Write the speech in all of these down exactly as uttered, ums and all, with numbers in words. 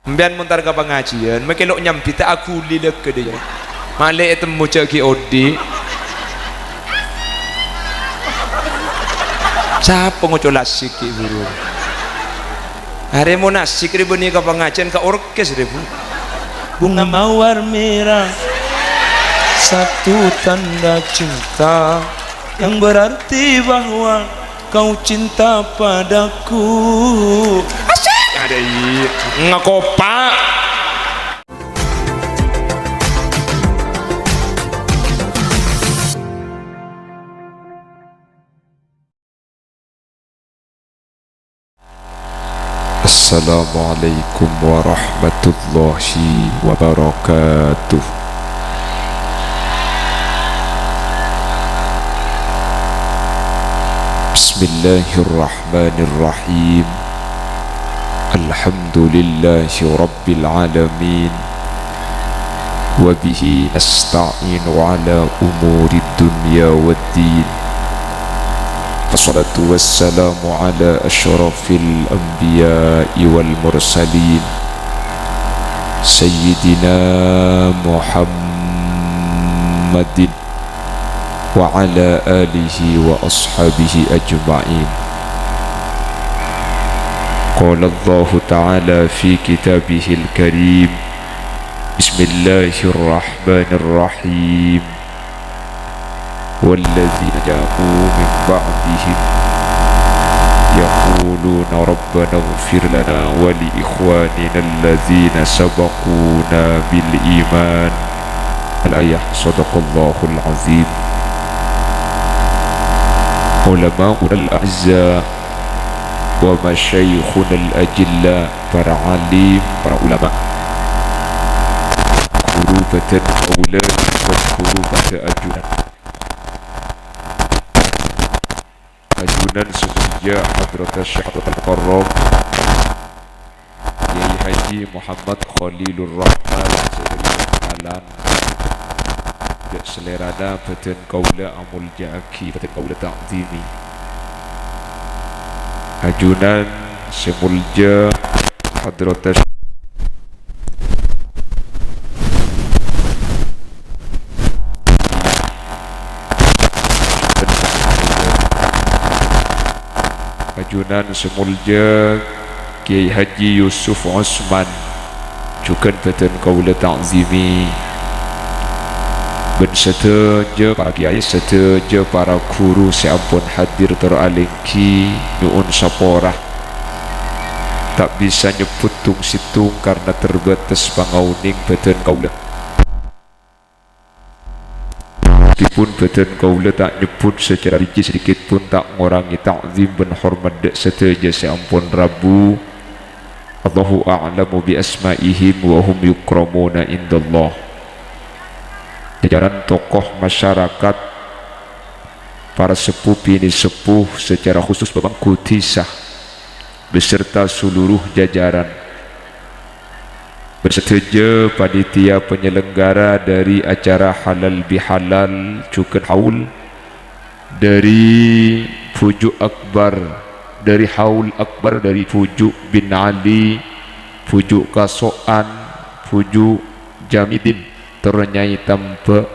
Sampèyan mon entar ka pangajiân, makè lo' nyambi ta' aghuli lèghâ dhâ' iyâ. Malè ètemmo jâ' ghi' odi'. Sapa ngoco' lasik ghi' buru? Arè mon asik rè bânnè ka pangajiân ka orkes rè, Bu. Bunga mawar merah, satu tanda cinta yang berarti bahwa kau cinta padaku. Asik. Ada i-, ngakopak. Assalamualaikum warahmatullahi wabarakatuh. Bismillahirrahmanirrahim. Alhamdulillahi rabbil alamin. Wa bihi nasta'inu ala umurid dunya waddin. Wassalatu wassalamu ala asyrafil anbiya'i wal mursalin, Sayyidina Muhammadin wa ala alihi wa ashabihi ajma'in. Qala Allahu ta'ala fi kitabihil karim, Bismillahirrahmanirrahim. Walladzina ja'u min ba'dihim yaquluna rabbana ighfir lana wa li ikhwanina alladzina sabaquna bil iman. Al-ayah. Sadaqallahul azim. Ulama'unal a'izza wa masyayikhunal ajilla, para alim, para ulama, ghuru bâdhân kaulâ, bân ghuru padâ ajunan. Ajunan sè molja Hadratus Syekh Hadratul Mukarram Kyai Haji Muhammad Khalilur Rahman, sè bânnè kalan dâ' salèrana bâdhân kaulâ amolja'aghi, bâdhân kaulâ ta'dhimi. Ajunan sè molja Hadratus Ajunan sè molja Kyai Haji Yusuf Osman, jhughân bâdhân kaulâ ta'dhimi, bân sadhâjâ para kyai, sadhâjâ para ghuru sè ampon hadir tor alèngghi nyo'on sapora. Ta' bisa nyebbhut tong-sèttong karna terbatas pangaonèng bâdhân kaulâ. Meskipun bâdhân kaulâ ta' nyebbhut sacara rinci, sedikit pun ta' ngorangè ta'zim bân hormat dâ' sadhâjâ sè ampon rabu. Allahu a'lamu bi asma'ihim wa hum yukramuna indallah. Jajaran tokoh masyarakat, para seppo binè' seppo, sacara khusus pamangku dhisa beserta seluruh jajaran, bân sadhâjâ panitia penyelenggara dari acara Halal Bihalal jhughân Haul, dari Bhuju' Akbar, dari Haul Akbar, dari Bhuju' Bin Ali, Bhuju' Kaso'an, Bhuju' Jamidin, tor Nyai Tamba',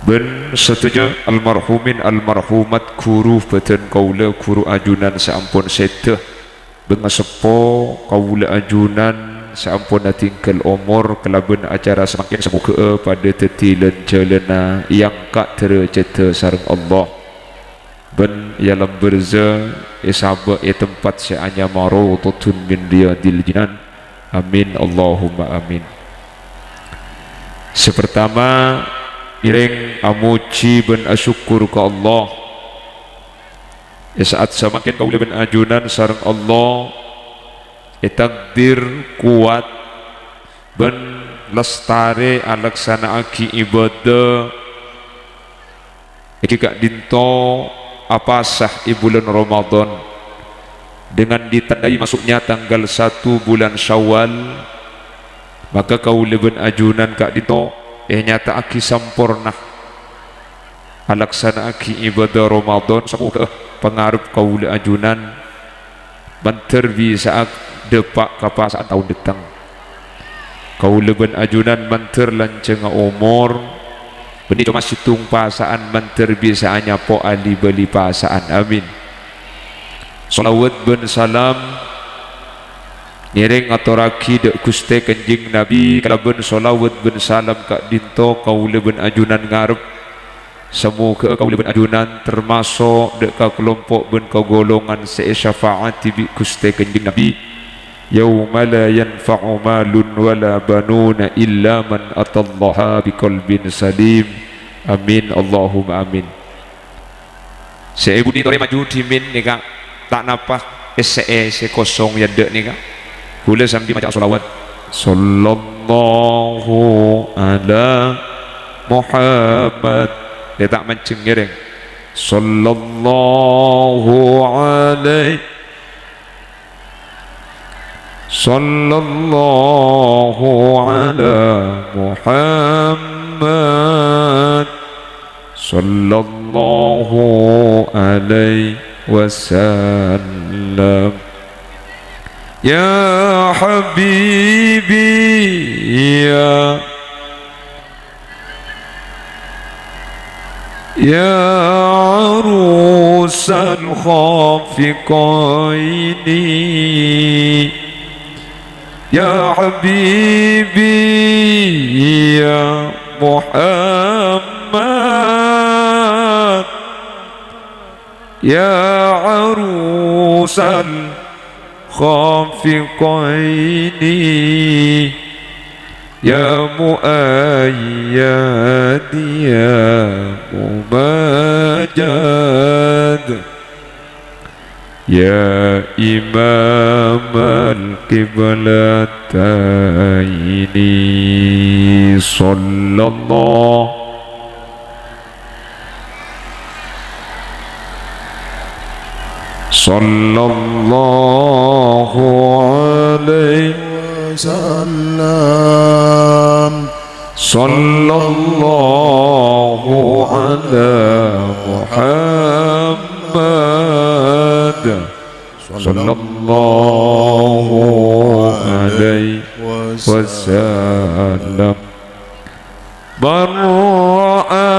bân sadhâjâ almarhumin almarhumat, ghuru bâdhân kaulâ, ghuru ajunan sè ampon sèdhâ, bân seppo kaulâ ajunan sè ampon adhingghâl omor kalabân acara samangkèn, samoghâ'â padâ dhâddhi lan-jhâlânna èangka' dârâjhâddhâ sareng Allah. Bân è alam barzah èsabâ' è tempat sè anyama Raudhatun min Riyadil Jinan. Amin, Allahumma amin. Sè partama, ngèrèng amojhi bân asokkor ka Allah. È sa'at samangkèn kaulâ bân ajunan sareng Allah ètakdir kowat bân lastarè alaksana'aghi ibadah è ka'dinto apasa è bulân Ramadan, dengan ditandai masuknya tanggal satu bulan Syawal, maka kaulâ bân ajunan ka'dinto ènyata'aghi samporna alaksana'aghi ibadah Ramadan. Samoghâ pangarep kaulâ ajunan Mandhâr bisa'a dâpa' ka pasa'an taon dâteng. Kaulâ bân ajunan mandhâr lanjhângnga omor, bânnè coma sèttong pasa'an mandhâr bisa'a nyapo li-bâli pasa'an. Amin. Shalawat bân salam ngèrèng ngatorraghi dâ' Ghustè Kanjeng Nabi, kalabân shalawat bân salam ka'dinto kaulâ bân ajunan ngarep Samoghâ kaulâ bân ajunan tamaso' dâ' ka kalompo' bân ka golongan sè èsyafaati bi' Ghustè Kanjeng Nabi, "Yauma la yanfa'u malun wala banuna illa man atallaha biqalbin salim." Amin, Allahumma amin. Sè èbudi torè maju dhimèn nèka ta' napa, essè'è sè kosong è adâ' nèka. Kaulâ sambi maca shalawat. Sallallahu ala Muhammad. Lè ta' manjheng ngèrèng. Sallallahu alaihi, sallallahu ala Muhammad. Sallallahu alaihi wasallam. Ya habibi, ya, ya arusal khafiqaini. Ya habibi, ya Muhammad, ya arusal khafiqaini, ya muayyad, ya mumajjad. Ya imamal qiblataini, sallallahu, sallallahu alaihi wasallam. Sallallahu ala Muhammad. Sallallahu alaihi wasallam. Man ra'a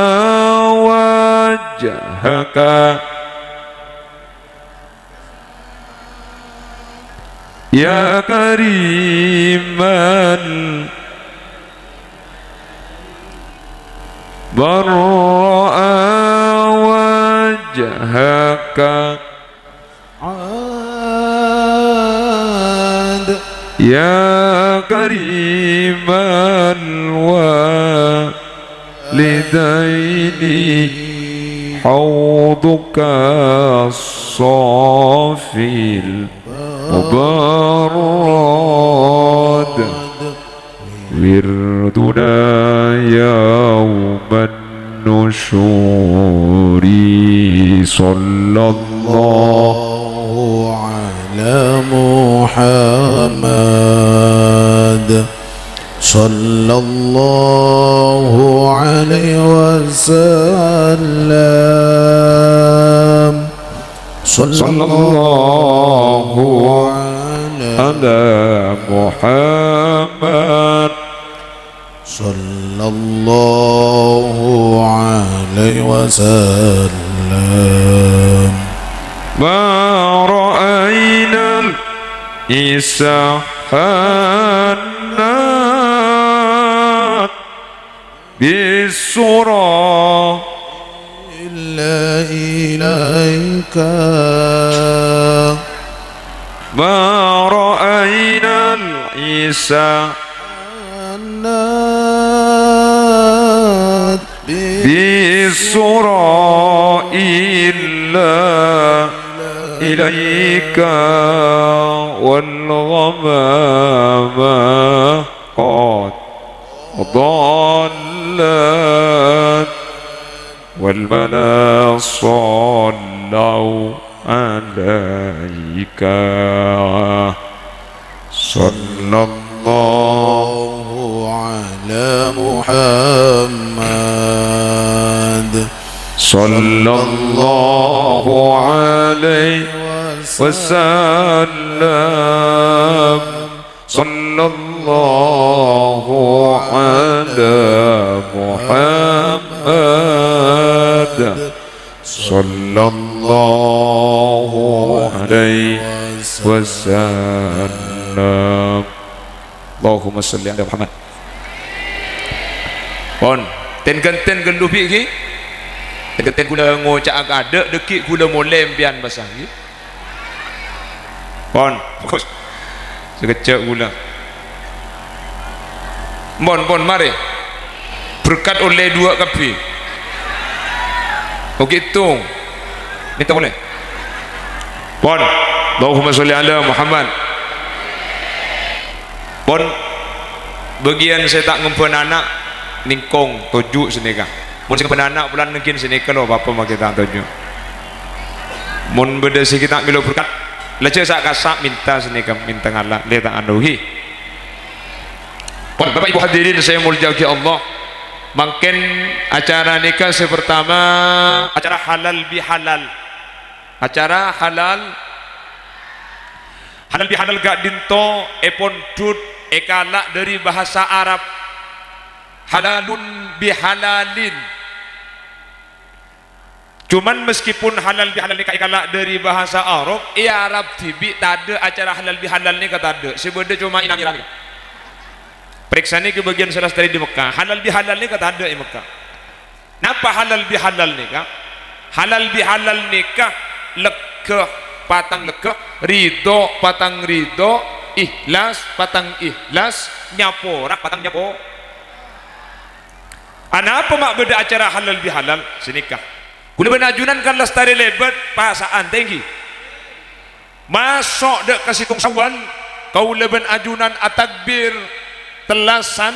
wajhaka ya kariman, man ra'a wajhaka ad ya kariman walidaini, hauduka safil mubarrad. Wirduna yauman nusyuri. Sallallahu ala Muhammad. Sallallahu alaihi wasallam. Sallallahu ala Muhammad. Sallallahu alaihi wasallam. Ma ra'ainal isa hannat bisura illa ilaika. Ma ra'ainal isa hannat bisura illa ilaika. Wal ghamama qad dhallat, wal mala shallau alaika. Sallallahu ala Muhammad. Sallallahu alaihi وسلم. صلى الله على محمد. صلى الله عليه وسلم. اللهم صل على محمد. Pon, ten-ghânten ghâllu bi' ghi. Ten-ghânten kaulâ ngoca'a kaadâ', dhâggi' kaulâ molè empèyan, bâsa ghi. Pon, fokus. Sakejjhâ' kaulâ. Pon, pon, marè. Berkat ollè duwâ' kabbhi. Oke, itu. Minta molè. Pon. Allahumma sholli ala Muhammad. Pon. Bâgiyân sè ta' ngembhân ana', nèngkong, toju' sanèka. Mon sè ngembhân ana' polana nèngghi sanèka lo, bapa makè ta' toju'. Mon bâdâ sè ghi' ta' mèlo berkat, lajâ sa'-kassa' minta sanèka, minta ngala', lè ta' anu ghi. Pon, Bapak Ibu hadirin sè èmoljâ'aghi Allah, mangkèn acara nèka sè partama, acara halal bihalal. Acara halal, halal bihalal ka'dinto èpondhut èkala' dhâri bhâsa Arab. Halalun bihalalin. Cuman, meskipun halal bihalal nèka èkala' dhâri bhâsa Arab, è Arab dhibi' tadâ' acara halal bihalal nèka, tadâ'. Sè bâdâ coma è Namira nèka. Parèksanè ka bâgiyân sè lastarè è Mekkah. Halal bihalal nèka tadâ' è Mekkah. Napa halal bihalal nèka? Halal bihalal nèka lega patang lega, ridho patang ridho, ikhlas patang ikhlas, nyapora patang nyapo. Anapa ma' bâdâ acara halal bihalal? Sanèka. Kaulâ bân ajunan kan lastarè lèbât pasa'an tèngghi. Maso' dâ' ka sèttong Syawal, kaulâ bân ajunan atakbir tellasan,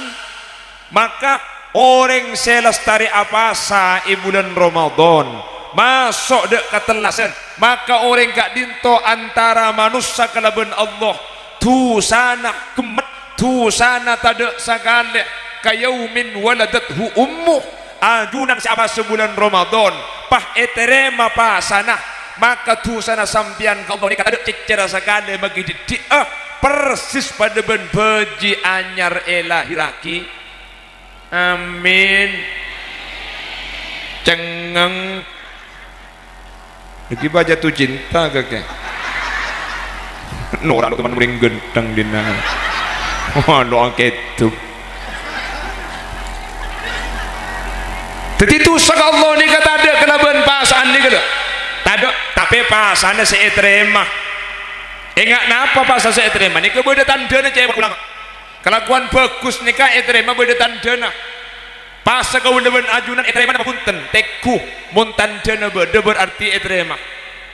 maka orèng sè lastarè apasa è bulân Ramadan, maso' dâ' ka tellasan, maka orèng ka'dinto antara manossa kalabân Allah, dhusana ghemmet. Dhusana tadâ' sakalè, ka yaumin waladathu ummuh. Ajunan sè apasa bulân Ramadan, pas ètarèma pasana, maka dhusana sampèyan ka Allah nèka tadâ' cèccèrra sakalè maghi dhiddhi'â, persis padâ bân bhâji' anyar èlahèrraghi. Amin. Cengngeng. Nèka bâ' jatuh cinta kakè. Nora' lo' teman mending ghântheng dinna. Wah, lo' angkedu. Dhâddhi, dhusa ka Allah nèka tadâ' kalabân pasa'an nèka, lho. Tadâ', tapè pasana sè ètarèma. Enga' napa pasa sè ètarèma? Nèka bâdâ tandhâna, ca'èpon ulama. Kalakowan bhâghus nèka ètarèma bâdâ tandhâna. Pasa kaulâ bân ajunan ètarèma napa bhunten? Tèngghu. Mon tandhâna bâdâ, berarti ètarèma.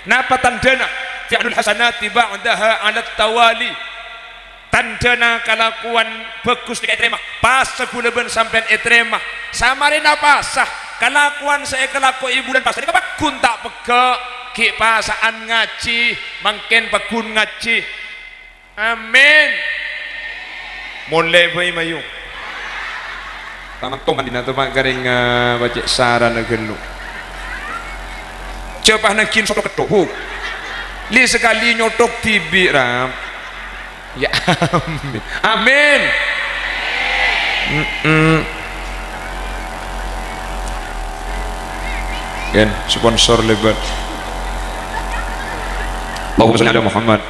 Napa tandhâna? Fi'lul hasanati ba'daha 'alat tawali. Tandhâna kalakowan bhâghus nèka ètarèma. Pasa kaulâ bân sampèyan ètarèma. Samarèna pasa, kalakowan sè èkalako è bulân pasa nèka pagghun ta' pegghâ'. Ghi' pasa'an ngajhi, mangkèn pagghun ngajhi. Amin. Molè bhâi mayu. Tamanto mandina to, Pak, karèng, eh, pajhât sarana ghâllu. Jhâ' pas nangghin sotok ketthok, Bu. Li sakalè nyotok dhibi', Ram. Ya, amin. Amin. Mm-mm. Ken, sponsor lèbât. Allahumma sholli ala Muhammad.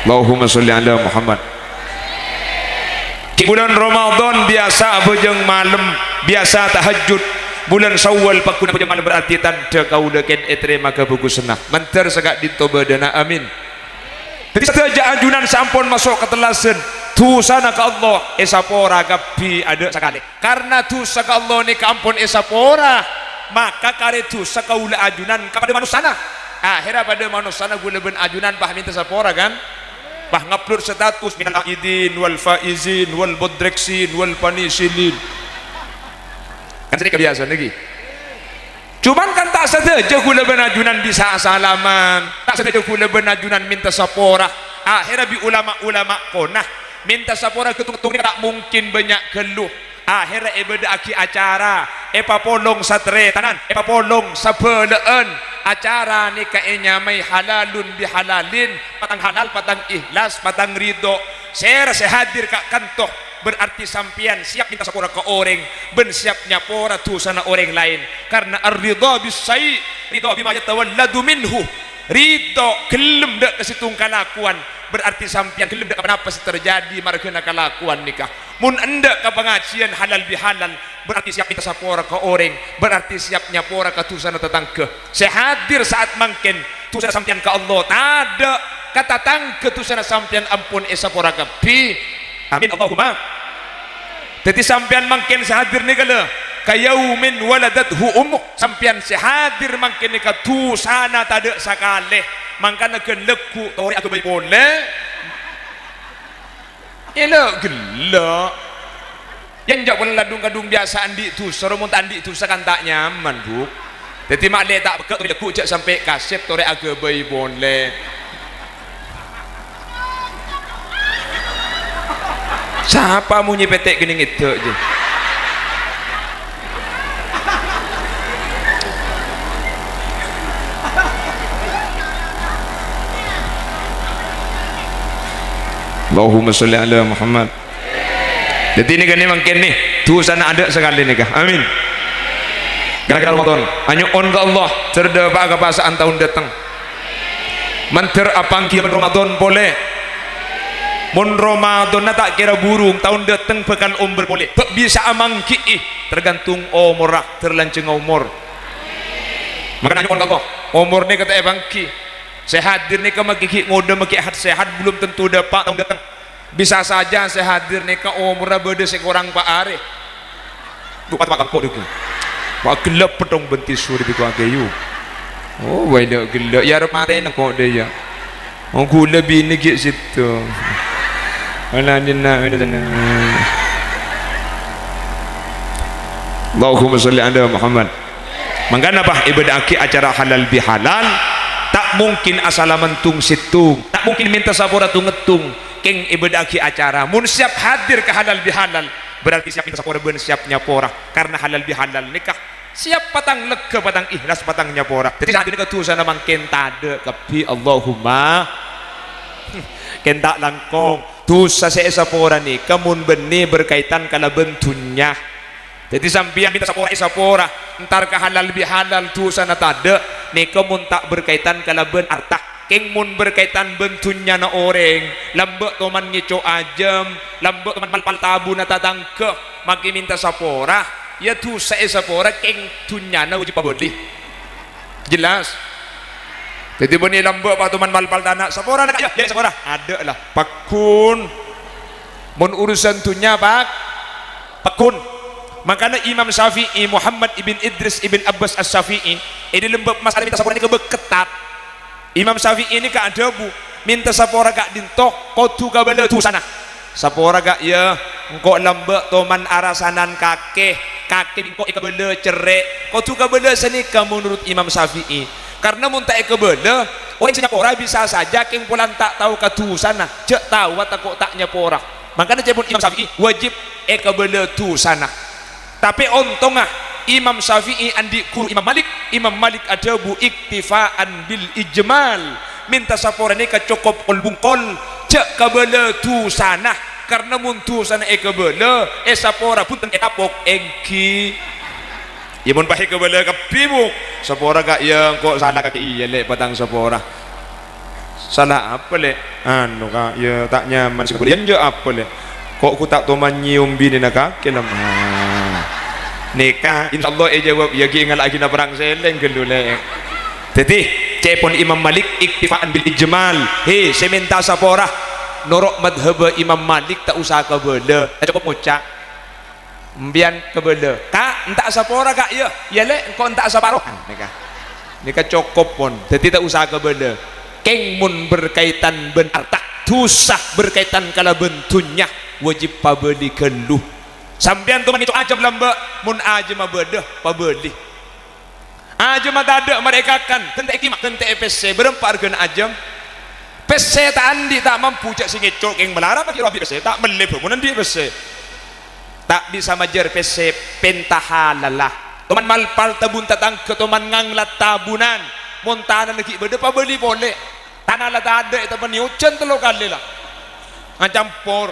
Allahumma sholli ala Muhammad. È bulân Ramadan biyasa abhâjâng malem, biyasa tahajjud. Bulân Syawal pagghun abhâjâng malem, berarti tandhâ kaulâ ken ètarèma kabhâghusânna. Mandhâr saka'dinto bâdâna, amin. Dhâddhi sadhâjâ ajunan sè ampon maso' ka tellasan, dhusana ka Allah èsapora kabbhi adâ' sakalè. Karna dhusa ka Allah nèka ampon èsapora, maka karè dhusa kaulâ ajunan ka padâ manossana. Akhèrra padâ manossana kaulâ bân ajunan pas mènta sapora, kan? Pas ngupload status, "Minal aidin wal faizin wal bodreksin wal panisilin." Kan sèrè kabiyasaan lagi. Cuman kan ta' sadhâjâ kaulâ bân ajunan bisa asalaman, ta' sadhâjâ kaulâ bân ajunan mènta sapora. Akhèrra bi' ulama-ulama kona, mènta sapora ghâtung-ghâtungna ta' mungkin bânnya' ghâllu. Akhèrra èbâdâ'aghi acara, Èpapolong sataretanan, èpapolong sabhâlâ'ân. Acara nèka ènyamaè halalun bihalalin, patang halal, patang ikhlas, patang ridho. Sèra sè hadir ka' kanto, berarti sampèyan siap minta sapora ka orèng, bân siap nyapora dhusana orèng laèn. Karna ar-ridha bis-syai', ridha bima yatawalladu minhu. Ridho, ghellem dâ' ka sèttong kalakowan, berarti sampèyan ghellem dâ' ka ponapa sè terjadi marghâna kalakowan nèka. Mon endâ' ka pangajiyân halal bihalal, berarti siap minta sapora ka orèng, berarti siap nyapora ka dhusana tatangghâ. Sè hadir sa'at mangkèn, dhusana sampèyan ka Allah tadâ', ka tatangghâ dhusana sampèyan ampon èsapora kabbhi. Amin, Allahumma. Dhâddhi sampèyan mangkèn sè hadir nèka la, ka yaumin waladathu ummuh. Sampèyan sè hadir mangkèn nèka dhusana tadâ' sakalè. Mangkana ghân lagghu' torè aghâbây polè. Ella ghellâ'. Yâ enjâ' polè la dhung-kadhung biyasa andi' dhusa, ro mon ta' andi' dhusa kan ta' nyaman, Bu'. Dhâddhi ma'lè ta' pegghâ' torè lagghu' jhâ' sampè' kasèt torè aghâbây polè. Sapa monyè pètè' kènè' ngèdhâ', jâ? Allahumma sholli ala Muhammad. Dhâddhi nèka nè mangkèn nè, dhusana adâ' sakalè nèka. Amin. Ghâra-ghâra Ramadan, anyo'on ka Allah, jhâr dâpa'a kapasa'an taon dâteng. Mandhâr apangghi bân Ramadan polè. Mon Ramadanna ta' kèra burung, taon dâteng bhâkal ombâr polè. Bâ' bisa'a mangghi'i, tergantung omorra, jhâr lanjhângnga omor. Mangkana anyo'on ka Allah, omor nèka ta' èpangghi. Sè hadir nèka maghi ghi' ngodâ maghi hat-sehat, belum tentu dâpa' taon dâteng. Bisa saja sè hadir nèka omorra bâdâ sè korang pa' arè. Duh, pat-, pat-, kok, kok. Wah, ghellâ' pettong bân tisu dibiko akeyu. Oh, wah, ghellâ', ghellâ'. Yâ, arep matèna kok dâ' iyâ. Oh, ghulâ binè ghi' sèttong. Wala nyenna, wala nyenna. Allahumma sholli ala Muhammad. Mangkana, pas èbâdâ'aghi acara halal bihalal, ta' mungkin asalla mèntung sèttong, ta' mungkin mènta sapora tong-ngèttong, kèng èbâdâ'aghi acara. Mon siap hadir ka halal bihalal, berarti siap mènta sapora bân siap nyapora. Karna halal bihalal nèka siap patang lèghâ, patang ikhlas, patang nyapora. Dhâddhi, sè hadir nèka dhusana mangkèn tadâ' kabbhi, Allahumma. Kèng ta' langkong. Dhusa sè èsapora nèka mon bânnè berkaitan kalabân dhunnya. Dhâddhi sampèyan mènta sapora, èsapora, entar ka halal bihalal, dhusana tadâ', nèka mon ta' berkaitan kalabân arta. Kèng mon berkaitan bân dhunnyana orèng, lambâ' toman ngèco' ajâm, lambâ' toman malpal tabuna tatangghâ, maghi mènta sapora, yâ dhusa èsapora, kèng dhunnyana wâjib pabâli. Jelas? Dhâddhi bânnè lambâ' pa' toman malpal tana, sapora nèka, yâ, yâ, sapora. Adâ' la, pagghun. Mon urusan dhunnya, pak-, pagghun. Mangkana Imam Syafi'i, Muhammad ibn Idris ibn Abbas Asy-Syafi'i, è dâlem bab masalah mènta sapora nèka bâ' ketat. Imam Syafi'i nèka adhâbu, mènta sapora ka'dinto kodhu kabâlâ dhusana. Sapora, Ka', yâ, engko' lambâ' toman arasanan kakè, kakè bi' engko' èkabâlâ cerrè', kodhu kabâlâ sanèka menurut Imam Syafi'i. Karna mon ta' èkabâlâ, orèng sè nyapora bisa saja kèng polana ta' tao ka dhusana, jhâ' taowa tako' ta' nyapora. Mangkana ca'èpon Imam Syafi'i, wajib èkabâlâ dhusana. Tapè ontongnga Imam Syafi'i andi' ghuru Imam Malik. Imam Malik adhâbu, "Iktifa'an bil ijmal." Mènta sapora nèka cokop kol-bungkol, jhâ' kabâlâ dhusana. Karna mon dhusana èkabâlâ, èsapora bhunten ètapok, èngghi. Yâ, mon pas èkabâlâ kabbhi, Bu'. Sapora, Ka', yâ, engko' sala kakè iyâ, Lè', patang sapora. Sala apa, Lè'? Anu, Ka', yâ, ta' nyaman sè kabâlâ. Yâ, enjâ' apa, Lè'? Ko' ghu ta' toman nyèyom binèna kakè, Lè'. Ah. Nèka, insyaallah èjâwâb, yâ, ghi' ngala'aghina perrang sèlèng ghâllu, Lè'. Dhâddhi, ca'èpon Imam Malik, "Iktifa'an bil ijmal." Hè, sè mènta sapora, noro' madhâbbhâ Imam Malik, ta' osa kabâlâ. Ta' cokop ngoca'. Empèyan kabâlâ, "Ka', enta' sapora, Ka', yâ?" "Iyâ, Lè', engko' enta' saparohan." Nèka. Nèka cokop, pon. Dhâddhi ta' osa kabâlâ. Kèng mon berkaitan bân arta, dhusa berkaitan kalabân dhunnya, wajib pabâli ghâllu. Sampèyan toman ngèco' ajâm lambâ', mon ajâmma bâdâ, pabâli. Ajâmma tadâ', marè èkakan, ghântè'è kèma, ghântè'è pèssè, bârâmpa arghâna ajâm? Pèssè ta' andi', ta' mampu, jhâ' sè ngèco' kèng malarat, paghi' rowa bi' pèssè, ta' mellè bhâbhuna andi' pèssè. Ta' bisa majâr pèssè pènta halalla. Toman malpal tabun tatangghâ, toman nganglat tabunan. Mon tanana ghi' bâdâ, pabâli polè. Tana la tadâ' ètabânnè ojhân tello kalè la. Acampor.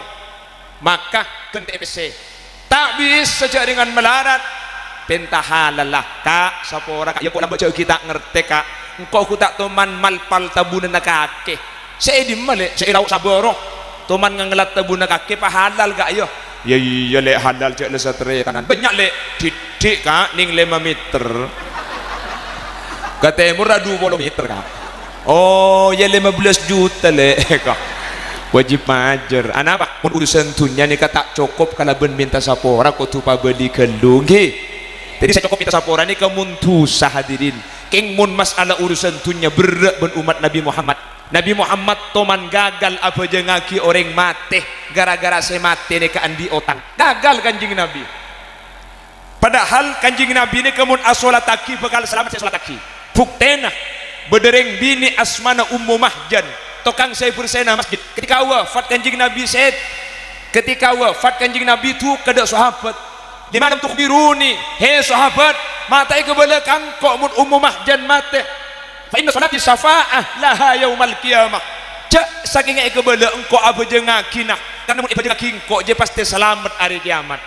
Maka ghântè'è pèssè. Ta' bisa jhâ' rèngan malarat. Pènta halalla. Ka', sapora, Ka'. Iyâ, engko' lambâ' jhâ' ghi' ta' ngartè, Ka'. Engko' ghu ta' toman malpal tabunanna kakè. Sè è dimma, Lè'? Sè è Lao' Sabâro. Toman nganglat tabunna kakè, pa halal, Ka', iyâ? Iyâ, iyâ, Lè', halal, jhâ' la satarètanan. Bânnya', Lè'. Diddhi', Ka', nèng lèma mèter. Ka tèmorra du polo mèter, Ka'. Oh, iyâ, lèma bellâs juta, Lè', Ka'. Wajib majâr. Anapa? Mon urusan dhunnya nèka ta' cokop kalabân mènta sapora, kodhu pabâli ghâllu, ngghi? Dhâddhi sè cokop mènta sapora nèka mon dhusa, hadirin. Kèng mon mas'ala urusan dhunnya berrâ' bân ommat Nabbhi Muhammad. Nabbhi Muhammad toman gagal abhâjângaghi orèng matè ghârâ-ghârâ sè matè nèka andi' otang. Gagal Kanjeng Nabbhi. Padahal Kanjeng Nabbhi nèka mon asolattaghi bhâkal salamet sè èsolattaghi. Buktèna, bâdâ rèng binè' asmana Ummu Mahjan, tokang sè bhersèna masjid. Ketika wafat Kanjeng Nabbhi sèt-, ketika wafat Kanjeng Nabbhi duka dâ' sahabat. "Lima lam tukhbiruni, he sahabat, ma' ta' èkabâlâ ka engko' mon Ummu Mahjan matè? Fa inna sholati syafa'ah laha yaumal qiyamah." Jhâ' sakènga èkabâlâ engko' abhâjângaghinah, karna mon èbhâjângaghi engko' jiyâ pastè salamet arè kèyamat.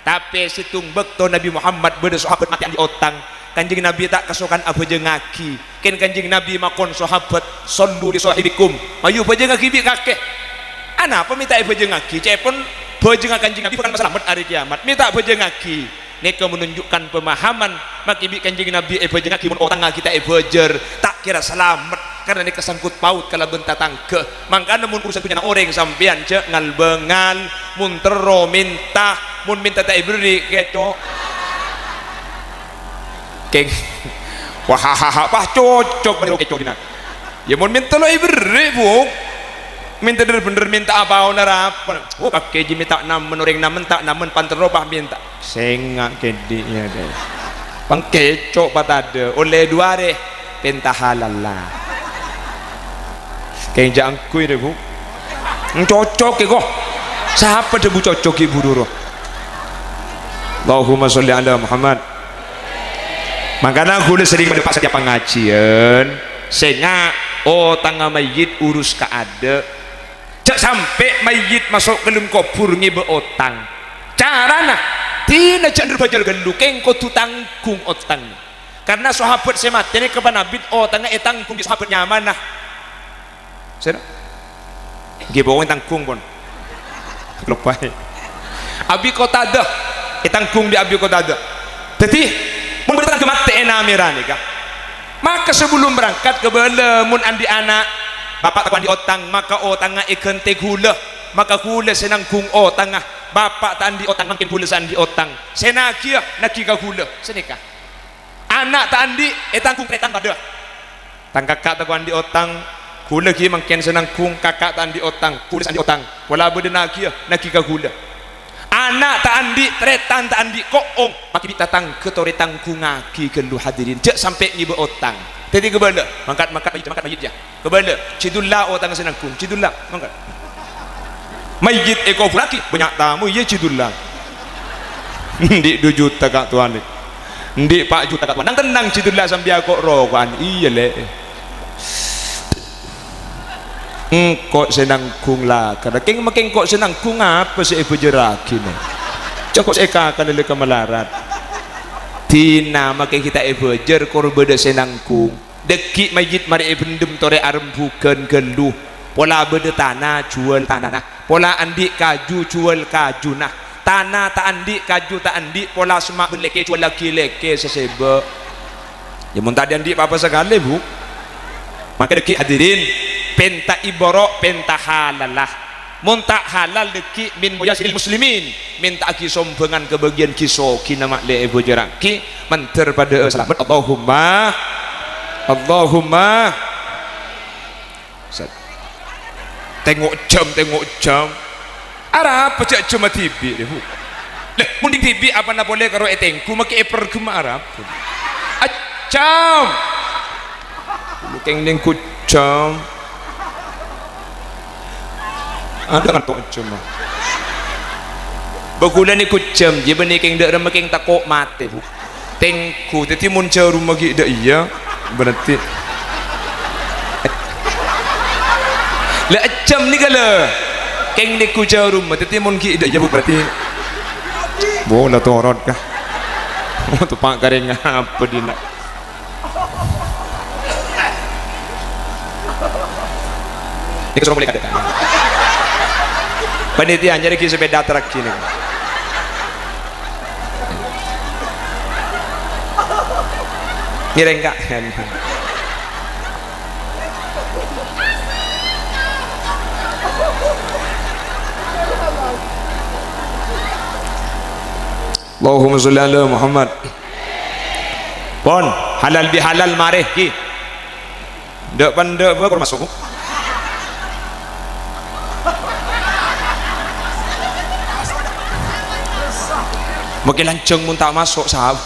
Tapè sèttong bâkto Nabbhi Muhammad bâdâ sahabat matè andi' otang, Kanjeng Nabbhi ta' kasokan abhâjângaghi. Kèng Kanjeng Nabbhi makon sahabat, "Shollu li shahibikum." Mayu bhâjângaghi bi' kakè. Anapa mè' ta' èbhâjângaghi? Ca'èpon bhâjângnga Kanjeng Nabbhi bhâkal masalamet arè kèyamat. Mè' ta' bhâjângaghi. Nèka menunjukkan pemahaman, makè bi' Kanjeng Nabbhi èbhâjângaghi mon otangnga ghi' ta' èbâjâr, ta' kèra salamet, karna nèka sangkut paut kalabân tatangghâ. Mangkana mon urusan dhunnyana orèng sampèyan jhâ' ngal-bângal, mon terro mènta, mon mènta ta' èberri', kèco'. Kèng, wah, ha, ha, ha, wah, cocok bâdâ kèco' dinna'. Iyâ, mon mènta lo' èberri', Bu. Mènta dhâr-bhendhâr mènta apaon arapa. Oh, kakè jiyâ mè' ta' namen, orèng namen ta' namen, panterro pas mènta. Sènga' kèdhi', iyâ, deh. Pangkèco' patadâ', ollè du arè, pènta halalla. Kèng jhâ' angghuy, deh, Bu. Cocok, kèko. Sapa dhâbu cocok, Ibu Roro? Allahumma sholli ala Muhammad. Mangkana ghulâ serrèng madhâpa' satèya pangajiân, sènga', otangnga mayyit urus kaadâ'. Jhâ' sampè' mayyit maso' ka dâlem kobhur ngèbâ otang. Carana, dinah jhâ' dhâr-bhâjâr ghâllu, kèng kodhu tangghung otangnga. Karna sahabat sè matè nèka panabit otangnga ètangghung bi' sahabat nyamana. Sèra? Èngghi pokokna tangghung, pon. Loppaè. Abi Qatadah, ètangghung bi' Abi Qatadah. Dhâddhi, mon bâdâ tatangghâ matè è Namèra nèka, maka sabellunna berangkat kabâlâ mon andi' ana', bapa' tako' andi' otang, maka otangnga èghântè ghulâ, maka ghulâ sè nangghung otangnga. Bapa' ta' andi' otang, mangkèn ghulâ sè andi' otang. Sè nagiyâ, naghi ka ghulâ. Sanèka. Ana' ta' andi', ètangghung tarètan padâ. Tang kaka' tako' andi' otang, ghulâ ghi' mangkèn sè nangghung, kaka' ta' andi' otang, ghulâ sè andi' otang. Pola bâdâ nagiyâ, naghi ka ghulâ. Ana' ta' andi', tarètan ta' andi', ko'ong, makè bi' tatangghâ torè tangghungaghi ghâllu, hadirin. Jhâ' sampè' ngèbâ otang. Dhâddhi kabâlâ, mangkat, mangkat, mayyit, mangkat, mayyit, yâ. Kabâlâ, Jidulla otangnga sè nangghung, Jidulla, mangkat. Mayyit èkobhurraghi, bânnya' tamoy, iyâ, Jidulla. Endi' du juta, Ka' Towan? Endi' pa' juta, Ka' Towan? Nang-tennang, Jidulla, sampèyan ko'-roko'an. Iyâ, Lè'. Engko' sè nangghung lakar. Kèng-makèng engko' sè nangghung apa sè èbâjârraghi, no? Jhâ' engko' sè èkakana lè ka malarat. Dinah makè ghi' ta' èbâjâr, kor bâdâ sè nangghung. Dhâggi' mayyit marè èbhendhem torè arembhughân ghâllu. Pola bâdâ tana, jhuwâl tanana. Pola andi' kaju, jhuwâl kajuna. Tana ta' andi', kaju ta' andi', pola semma' bân lèkè, jhuwâllaghi lèkè sè sèbâ'. Yâ, mon tadâ' andi' pa-apa sakalè, Bu. Maka dhâggi', hadirin, pènta èbâro', pènta halalla. Mon ta' halal dhâggi' min mayasiril muslimin, mènta'aghi sombhângan kabâgiyân ghi-sogina ma' lè èbâjârraghi, mandhâr padâ'â salamet. Allahumma, Allahumma. Set. Tengo' jam, tengo' jam. Arapa jhâ' jâmma dhibi', Bu? Lè, mon dhibi' apana polè karo ètengghu, makè èperghemma arapa? Ajam. Lu kèng nèngghu jam. Adâ' kanto' jam, ah. Bâ ghulâ nèngghu jam, jiyâ bânnè kèng dâ' remma kèng tako' matè, Bu. Tèngghu, dhâddhi mon jhârumma ghi' dâ' iyâ, berarti. La, ejjhâm nèka, la. Kèng nèngghu jhârumma, dhâddhi mon ghi' dâ' iyâ, Bu, berarti. Bo, la torot, ka. Teppa' karèng apa, dina? Nèka soro polè kadhâ'. Panitia nyarè ghi' sepeda truk gini. Ngèrèng, Ka'. Allahumma sholli ala Muhammad. Pon, halal bihalal marè, ghi. Ndâ' pandâ' bâ' kor maso'. Mangkèn lanjhâng mon ta' maso', sab.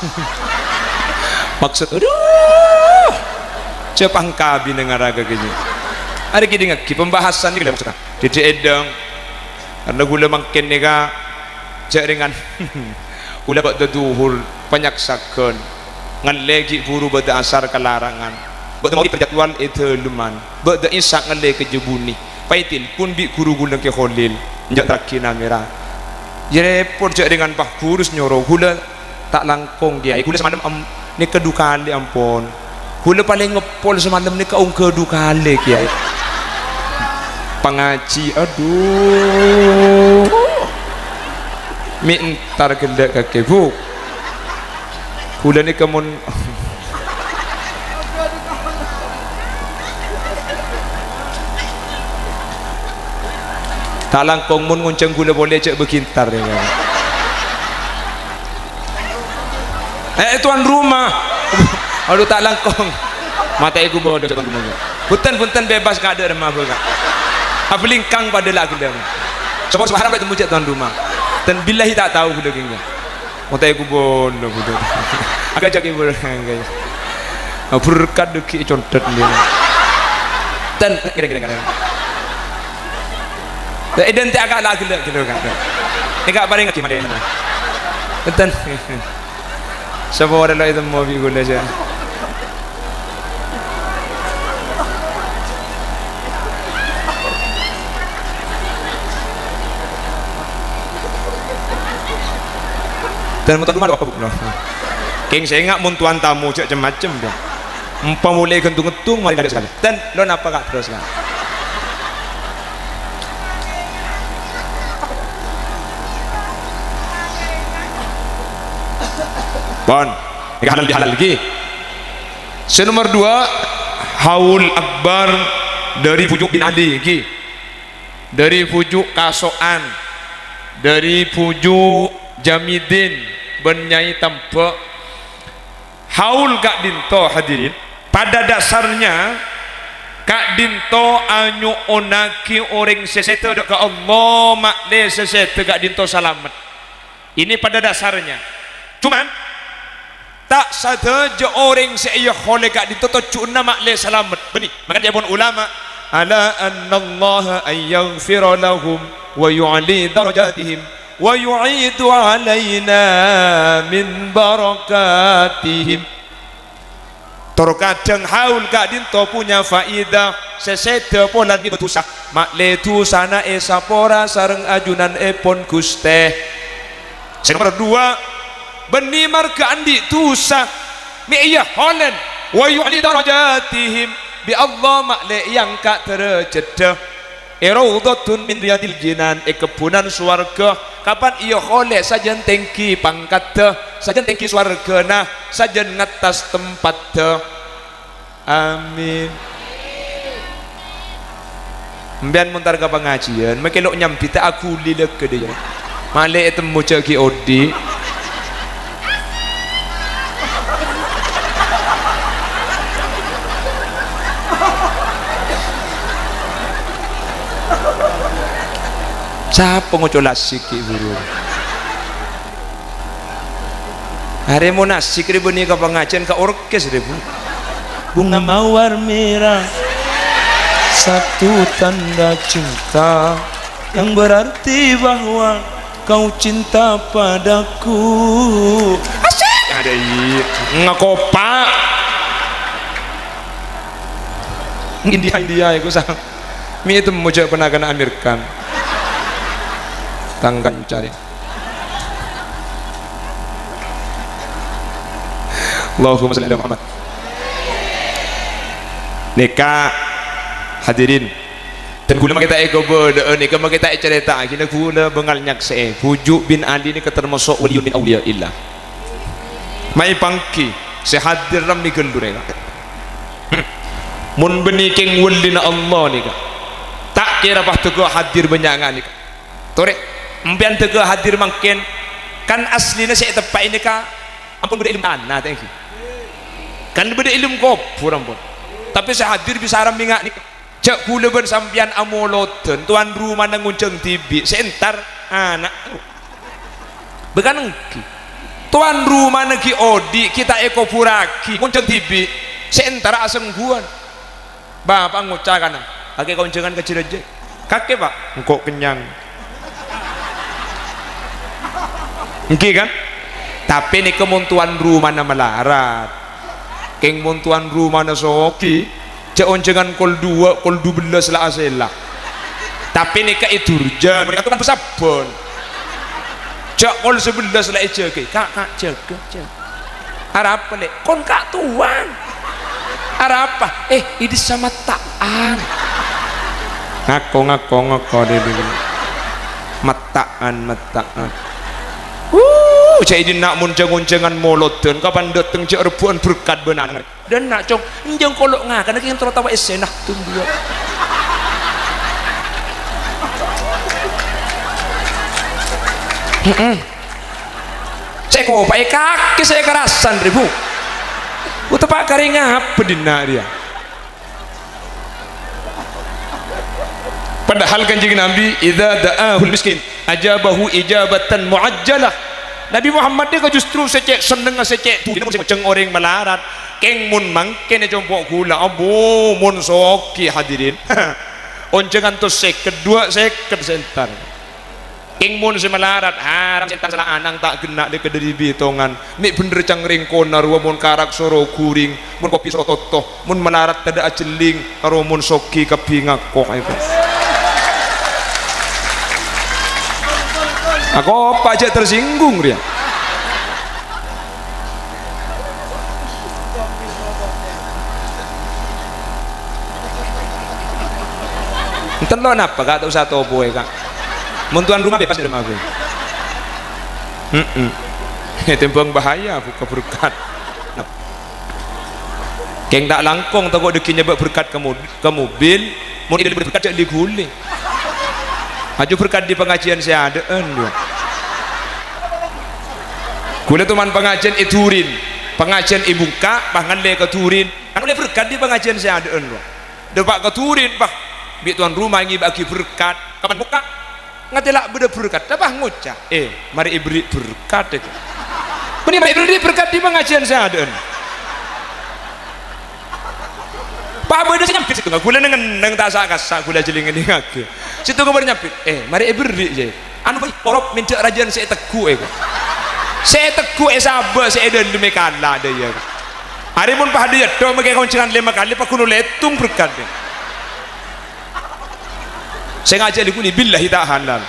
Maksud, aduh. Jhâ' pangkabinna ngara ka kènè'. Arè kèdingngaghi pembahasan nèka, maksudnya. Dhâddhi èdhâng. Karna ghulâ mangkèn nèka jhâ' rèngan. Ghulâ bâdâ dhuhur panyaksaghân. Ngallè ghi' buru bâdâ asar kalarangan. Bâdâ maghrib terjadwal è dhâlemman. Bâdâ isya ngallè ka Jabunè. Paètelpon bi' ghuru ghulâ Kè Kholil. Enjâ' traghi namèra. Yâ rèpot jhâ' rèngan pas ghuru sè nyoro ghulâ. Ta' langkong, Kèyaè. Ghulâ samalem am-, nèka du kalè, ampon. Ghulâ palèng ngeppol samalem nèka ongghâ du kalè, Kèyaè. Pangajhi, adu. Mè' entar ghellâ' kakè, Bu. Ghulâ nèka mon Ta' langkong mon ngonjhâng ghulâ polè jhâ' bâghi entar, ya. Eh, tuan rumah. Aduh, ta' langkong. Matè'è ghubâ, aduh, tuan rumah. Bhunten, bhunten, bebas, Ka', dâ' remma, Ka'. Abâlingkang padâ la ghellâ'. Sapa sè harap ètemmo jhâ' tuan rumah. Dan billahi ta' tao ghulâ kèngèng. Matè'è ghubâ, aduh, ghulâ. Agak jhâ' ghibur, agak. Berkat dâggi' è condhât, dia. Dan, kira-kira. Lah, identik aka' la ghellâ' ghellâ' aka'. Èka' parèngaghi madhina. Enten. Sapa orèng lo' ètemmo bi' ghulâ, jâ. Dan motor rumah apa, Bu? Kèng sènga' mon tuan tamu, jhâ' cem-macem, ya. Empa molè ghântung-ghântung, marè kadâ' sakalè. Dan, lo' napa, Ka', terros, Ka'? Pon. Nèka halal bihalal, ghi. Sè nomor dua, Haul Akbar dâri Bhuju' bin Ali, ghi. Dâri Bhuju' Kaso'an, dâri Bhuju' Jamidin, bân Nyai Tambâ'. Haul ka'dinto, hadirin, pada dasarnya ka'dinto anyo'onnaghi orèng sè sèdhâ dâ' ka Allah, ma'lè sè sèdhâ ka'dinto salamet. Ini pada dasarnya. Cuman, ta' sadhâjâ orèng sè èyaholè ka'dinto tojjhuwânna ma'lè salamet. Bânnè, mangkana ca'èpon ulama, "Ala annallaha an yaghfira lahum wa yu'li darajatihim." Wa yu'idu alaina min barakatihim. Tor kadhâng haul ka'dinto punya faèdah, sè sèdhâ polana ghibâ dhusa, ma'lè dhusana èsapora sareng ajunanèpon Ghustè. Sè nomer dua, bânnè marghâ andi' dhusa, mè' èyaholè, wa yu'li darajatihim, bi' Allah ma'lè èangka' dârâjâddhâ. È raudhatun min riyadil jinan, è kebbhunan sowarghâ, kapan èyaholè sajân tèngghi pangkaddhâ, sajân tèngghi sowarghâna, sajân ngattas tempaddhâ. Amin. Sampèyan mon entar ka pangajiân, makè lo' nyambit ta' aghuli lèghâ dâ' iyâ. Ma'lè ètemmo jâ' ghi' odi'. Sapa ngoco' la asik ghi' buru? Arè mon asik rè bânnè ka pangajiân ka orkes rè, Bu. Bunga mawar merah, satu tanda cinta yang berarti bahwa kau cinta padaku. Asik. Ngakopa'. India, India iku sa-, mi' temmo jhâ' pernah kèna Amir Khan. Tang kanca rè. Allahumma shalli ala Muhammad. Nèka, hadirin, dan ghulâ makè ta' èkobâdâ'â nèka, makè ta' ècarèta'aghi, ghulâ bângal nyaksè'è, Bhuju' bin Ali nèka termasuk waliyun min auliya'illah. Maèpanggi sè hadir rammè ghâllu rèya. Mon bânnè kèng walina Allah nèka, ta' kèra pas dhâgâ hadir bânnya' nga' nèka. Torè, empèyan dhâgâ hadir mangkèn, kan aslina sè èteppa'è nèka ampon bâdâ è lem tana, ta' ènggi? Kan bâdâ è lem kobhur, ampon. Tapè sè hadir bisa rammè nga' nèka. Jhâ' ghulâ bân sampèyan amolodhân, towan rumana ngonjhâng dhibi', sè entar ana'. Bâkana ènggi. Towan rumana ghi' odi', ghi' ta' èkobhurraghi, ngonjhâng dhibi', sè entara asèngghuwân. Bapa' ngoca' kana, "Kakè konjhângan ka jârâjâ." "Kakè, Pa', engko' kennyang." Ènggi, kan? Tapè nèka mon towan rumana malarat. Kèng mon towan rumana soghi, jhâ' onjhângan kol duwâ', kol dubellâs la asèla. Tapè nèka èdurjân, mon nèka towan bâ-sabbhân. Jhâ' kol sabellâs la èjâgâi. "Ka', Ka', jâgâ, jâgâ." "Arapa, Lè'?" "Kon ka' towan." "Arapa?" "Eh, è dissa' matta'an." Ngako, ngako, ngako, dè, dè, dè. Matta'an, matta'an. Wuh, jhâ' è dinna' mon jhâng-onjhângan molodhân, kapan dâteng jhâ' rebbhu'ân berkat bân ana'. Dâ' enna', Cong, enjâ' kolo' ngakan, kèng terro tawa essèna, tunggu. Heeh. Sè kopa'è kakè sè karasan, rè, Bu. Uteppa' karè ngapa dinna' rèya? Padahal Kanjeng Nabi, "Idza da'ahul miskin, ajabahu ijabatan mu'ajjalah." Nabi Muhammad nèka justru sè cè' sennengnga, sè cè' budina mon sè ngajhâng orèng malarat. Kèng mon mangkèn è compo' ghulâ, abbhu, mon soghi, hadirin. Onjhângan tos sèket, duwâ' sèket sè entar. Kèng mon sè malarat, haram sè entar sala anang ta' ghenna' lè' ka dâri bitongan. Mè' bhendher cangrèng kona rowa mon karak soro ghuring, mon kopi soro toto, mon malarat tadâ' ajhelling, karo mon soghi kabbhi ngako, ayo. Ako apa jhâ' tersinggung rèya? Enten lo napa, Ka'? Ta' osa topoè, Ka'. Mon tuan rumah bebas dâri mabu. Heeh. Tèmbhâng bahaya, buka berkat. Kèng ta' langkong, tako' dhâggi' nyabâ' berkat ka mo-, ka mobil, mon èdhâlem berkat jhâ' li-ghuli. Aju berkat di pangajiân sè adâ'ân, yo. Ghulâ toman pangajiân è Durin, pangajiân è Bungka, pas ngallè ka Durin. Kan ollè berkat di pangajiân sè adâ'ân, lo. Dâpa' ka Durin, pas bi' tuan rumah ngibâ'aghi berkat. Kapan bukka'? Ngatèla' bâdâ berkat. Dâpa' ngoca', "Eh, marè èberri' berkat, eh." Bânnè marè èberri' berkat di pangajiân sè adâ'ân. Pas bâdâ sè nyambit sèttonga, ghulâ neng-enneng ta' sa'-kassa' ghulâ jhâ' lèngngaghi. Sèttonga bâdâ nyambit, "Eh, marè èberri', jhâ'." Anu, bhâi, porop mènjhâ' rajâna sè ètegghu', eh. Sè ètegghu', eh, sabâ', sè è dâlem, eh, kala, dâ' iyâ. Arè mon pas dâ' iyâ, dho, makè konjhângan lèma kalè, pas ghun lètung berkat, dâ'. Sè ngajhâk li-ghuli, billahi ta' halal.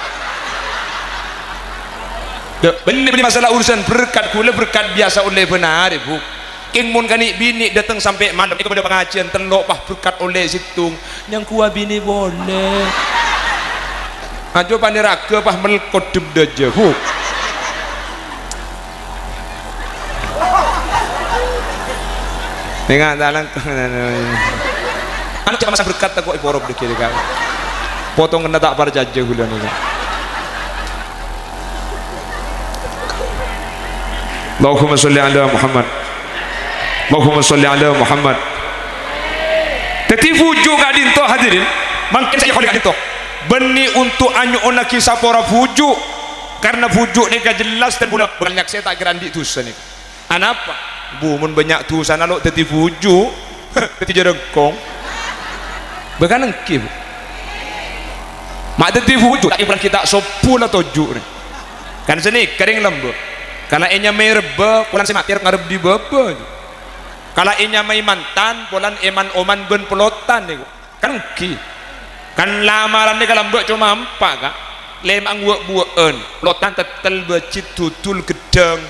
Dâ', bânnè, bânnè masalah urusan berkat, ghulâ berkat biyasa ollè bân arè, Bu. Kèng mon kanè' binè' dâteng sampè' malem, è kabbhi pangajiân tello', pas berkat ollè sèttong, nyangkowa binè polè. Ajo panèraghâ, pas melkot dâbdâjâ, hu. Nènga' ta' langkong. Anu, jhâ' masa berkat tako' èporop dhâggi' rèya. Potonganna ta' parcajâ ghulâ nèka. Allahumma sholli ala Muhammad. Allahumma sholli ala Muhammad. Dhâddhi bhuju' ka'dinto, hadirin, mangkèn sè èollè ka'dinto. Bânnè onto' anyo'onnaghi sapora bhuju'. Karna bhuju' nèka jelas dhân bulâ bhâkal nyaksè ta' kèra andi' dhusa nèka. Anapa? Bu, mon bânnya' dhusana lo' dhâddhi bhuju', dhâddhi jhârângkong. Bhâkal ènggi, Bu. Ma' dhâddhi bhuju', ta' èpèlaghi ta' sobbhu la toju' rè. Kan sanèka rèng lambâ'. Kala ènyamaè rebbhâ, polana sè matè ngarep è bâbâ. Kala ènyamaè mantan, polana èman-oman bân pelotan nèko. Kan ènggi. Kan lamaran nèka lambâ' coma empa', Ka'. Lèma' buwâ'-buwâ'ân. Pelotan tèttèl bâjhi dudul ghedhâng.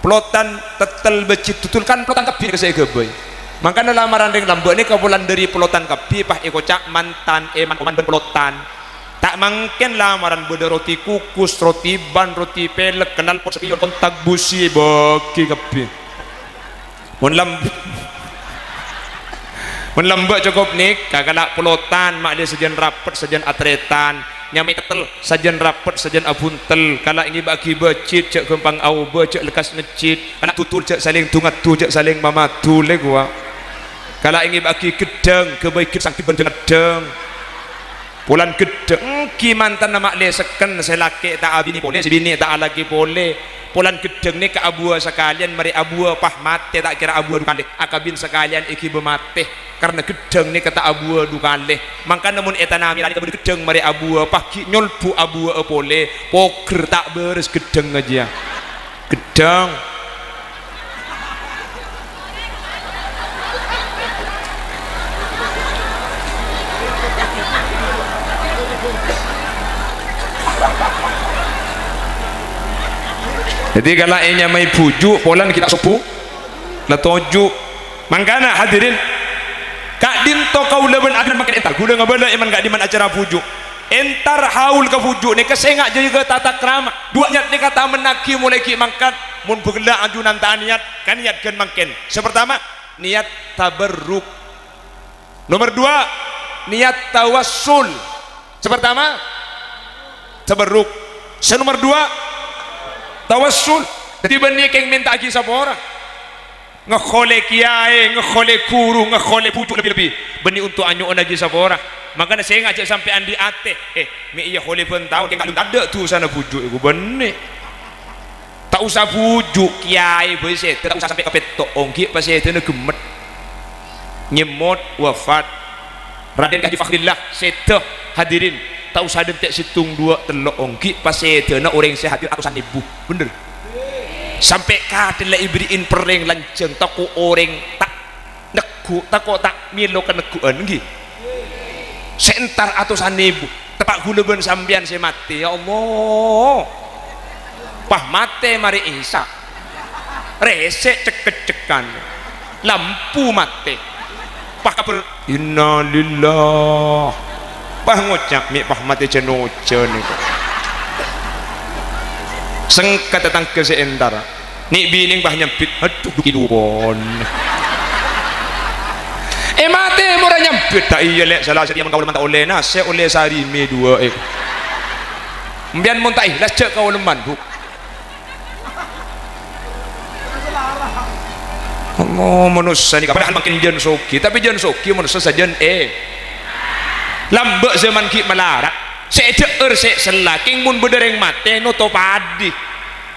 Pelotan tèttèl bâjhi dudul, kan pelotan kabbhi sè èghâbây. Mangkana lamaran rèng lambâ' nèka polana dhâri pelotan kabbhi, pas èkoca' mantan, èman-oman bân pelotan. Ta' mangkèn lamaran bâdâ roti kukus, roti ban, roti pèlèk, knalpot, spion, kontak busi, èbâghi kabbhi. Mon lam-, mon lambâ' cokop nèka, kala' pelotan, ma'lè sajân rapet, sajân atrètan, nyamaè tèttèl, sajân rapet, sajân abhuntel, kala' ngibâ'aghi bâjhi, jhâ' ghâmpang aobâ, jhâ' lekkas ngejjhit, kala' dudul, jhâ' salèng du-ngaddu, jhâ' salèng mamadu, lè kowa. Kala' ngibâ'aghi ghedhâng, ghâbây ghedhâng sangghi bân dhâng-ngadhâng. Polana ghedhâng, ènggi mantanna ma'lè sekken, sè lakè' ta' abinè polè, sè binè ta' alakè polè. Polana ghedhâng nèka abuwâ sakalèyan, marè abuwâ pas matè, ta' kèra abuwâ du kalè. Akabin sakalèyan èghibâ matè, karna ghedhâng nèka ta' abuwâ du kalè. Mangkana mon ètanamè la nèka bâdâ ghedhâng marè abuwâ, pas ghi' nyolbu abuwâ'â polè, pogher ta' bârâs ghedhângnga jiyâ. Ghedhâng. Dhâddhi, kala' ènyamaè bhuju', polana ghi' ta' sobbhu, la toju'. Mangkana, hadirin, ka'dinto kaulâ bân ajunan mangkèn entar, ghulâ ngabâlâ è man ka'dimman acara bhuju'. Entar haul ka bhuju' nèka sènga' jâgâ tata krama. Duwâ' niyat nèka tamennaghi molaè ghi' mangkat. Mon bhâghellâ' ajunan ta' aniyat, kaniyat ghân mangkèn. Sè partama, niyat tabarruk. Nomer duwâ', niyat tawassul. Sè partama, tabarruk. Sè nomer duwâ', tawassul. Dhâddhi bânnè kèng mènta'aghi sapora. Ngèkholè kèyaè, ngèkholè ghuru, ngèkholè bhuju' lebbi-lebbi. Bânnè onto' anyo'onnaghi sapora. Mangkana sènga' jhâ' sampè' andi' atè. Eh, mè' iyâ holè bân taon, kèng ka'dinto tadâ' dhusana bhuju' èko bânnè. Ta' osa bhuju', kèyaè bhâi sèdhâ, ta' osa sampè' ka pètto', ongghi' pasèdhâna ghemmet. Nyemmot, wafat. Raden Kaji Fakhrillah, sèdhâ, hadirin. Ta' osa dântè' sèttong, duwâ', tello', ongghi' pasèdhâna orèng sè hadir atosan èbu. Bhender. Sampè' kadhella èberri'in perrèng lanjhâng, tako' orèng ta' neggu', tako' ta' mèlo kaneggu'ân, ènggi. Sè entar atosan èbu, teppa' ghulâ bân sampèyan sè matè, ya Allah. Pas matè marè Isya. Rèsè' cek-keccekan. Lampu matè. Pas kabhâr, "Innalillah." Pas ngoca', "Mè' pas matè jân-ojân èko." Sengka tatangghâ sè entar. Nè' binèng pas nyambit, "Adhu, dhu kilupon." Eh, matè mora nyambit, "Ta' iyâ, Lè', sala sè iyâ mangkaulâ man ta' ollè nasè', ollè sarè mè duwâ', eh." Sampèyan mon ta' èhlas, jhâ' kaulâ man, Bu. Allah, manossa nèka, padahal mangkèn jân soghi, tapè jân soghi manossa sajân, eh. Lambâ' jhâman ghi' malarat, sè èdhâ'âr sè èsella, kèng mon bâdâ rèng matè, noto padhi.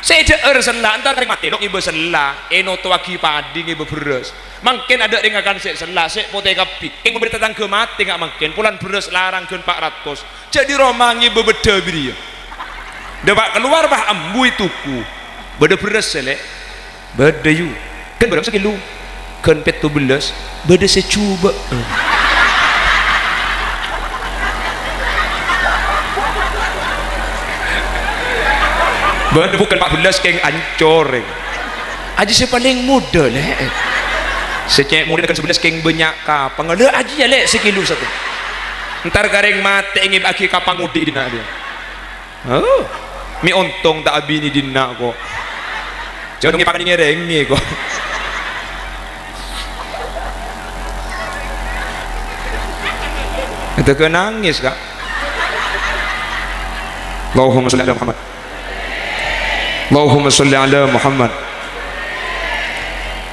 Sè èdhâ'âr sella, entar ka rèng matè, lo' ngèbâ sella, ènotowaghi padhi ngèbâ bherrâs. Mangkèn adâ' rèng ngakan sè sella, sè potè kabbhi. Kèng mon bâdâ tatangghâ matè nga' mangkèn, polana bherrâs larang ghân pa' ratos. Jhâ' dhi roma ngèbâ bâddhâ bâriyâ. Dâpa' kalowar, pas ambu ètoku. Bâdâ bherrâs, Lè'? Bâdâ, yu. Ghân bârâmpa sakèlo? Ghân pètto bellâs. Bâdâ sè jhubâ'. Bâdâ bhughân pa' bellâs kèng ancor, eh. Ajiyâ sè palèng modâ, Lè'. Sè cè' modâna ghân sabellâs kèng bânnya' kapang. Lè', ajiyâ, Lè', sakèlo sato. Entar ka rèng matè ngèbâ'aghi kapang odi' dhinna' rèya. Oh, mè' ontong ta' abinè dhinna', ko'. Jhâ' nongè pakanè ngèrèngè, ko'. Adâ' ghân nangès, Ka'. Allahumma sholli ala Muhammad. Allahumma sholli ala Muhammad.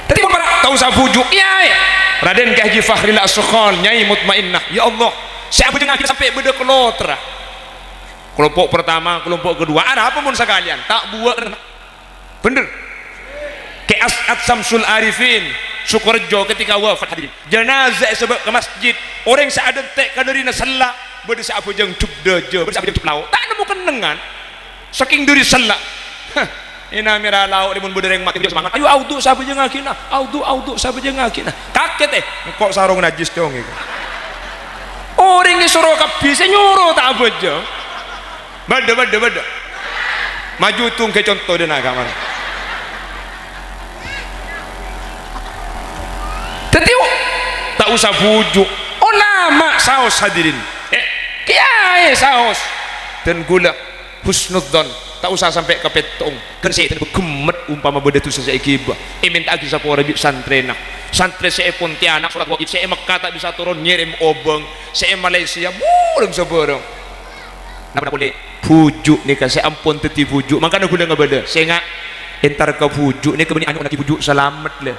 Dhâddhi, mon para' ta' osa bhuju', iyâ, iyâ. Raden Kiai Haji Fakhrillah As-Sokhal, Nyai Mutmainnah. Ya Allah, sè abhâjâng akhir sampè' bâdâ kalotra. Kelompok pertama, kelompok kedua, arapa mon sakalèyan? Ta' buwâ' rèng. Bhender. Kè As'ad Samsul Arifin, Sukorejo, ketika wafat, hadirin. Janazah èsabâ' ka masjid. Orèng sè adântè' ka dârina sella, bâdâ sè abhâjâng jhub dâjâ, bâdâ sè abhâjâng jhub lao'. Ta' nemmo kennengngan. Sakèng dâri sella. Hah. Ena mèra lao' rè mon bâdâ rèng matè, jhâ' semangat. Ayo, audhu sabhâjângnga ghina. Audhu, audhu sabhâjângnga ghina. Kakèt, è. Engko' sarong najjhis, Cong, èko. Orèng èsoro kabbhi sè nyoro ta' abhâjâng. Bâdâ, bâdâ, bâdâ. Maju tongghâ conto dâ' na' kamana. Dhâddhi, ta' osa bhuju'. Ulama saos, hadirin. Eh, kiyaè saos. Dan ghulâ husnudzon, ta' osa sampè' ka pèttong. Ghân sè ètènè bâ ghemmet ompama bâdâ dhusa sè èghibâ, èmènta'aghi sapora bi' santrèna. Santrè sè è Pontianak, sholat wajib, sè è Mekka ta' bisa toron ngèrèm obâng, sè è Malaysia, bhurung sabhârâng. Napa polè? Bhuju' nèka sè ampon dhâddhi bhuju'. Mangkana ghulâ ngabâlâ, sènga', entar ka bhuju' nèka bânnè anyo'onnaghi bhuju' salamet, lè.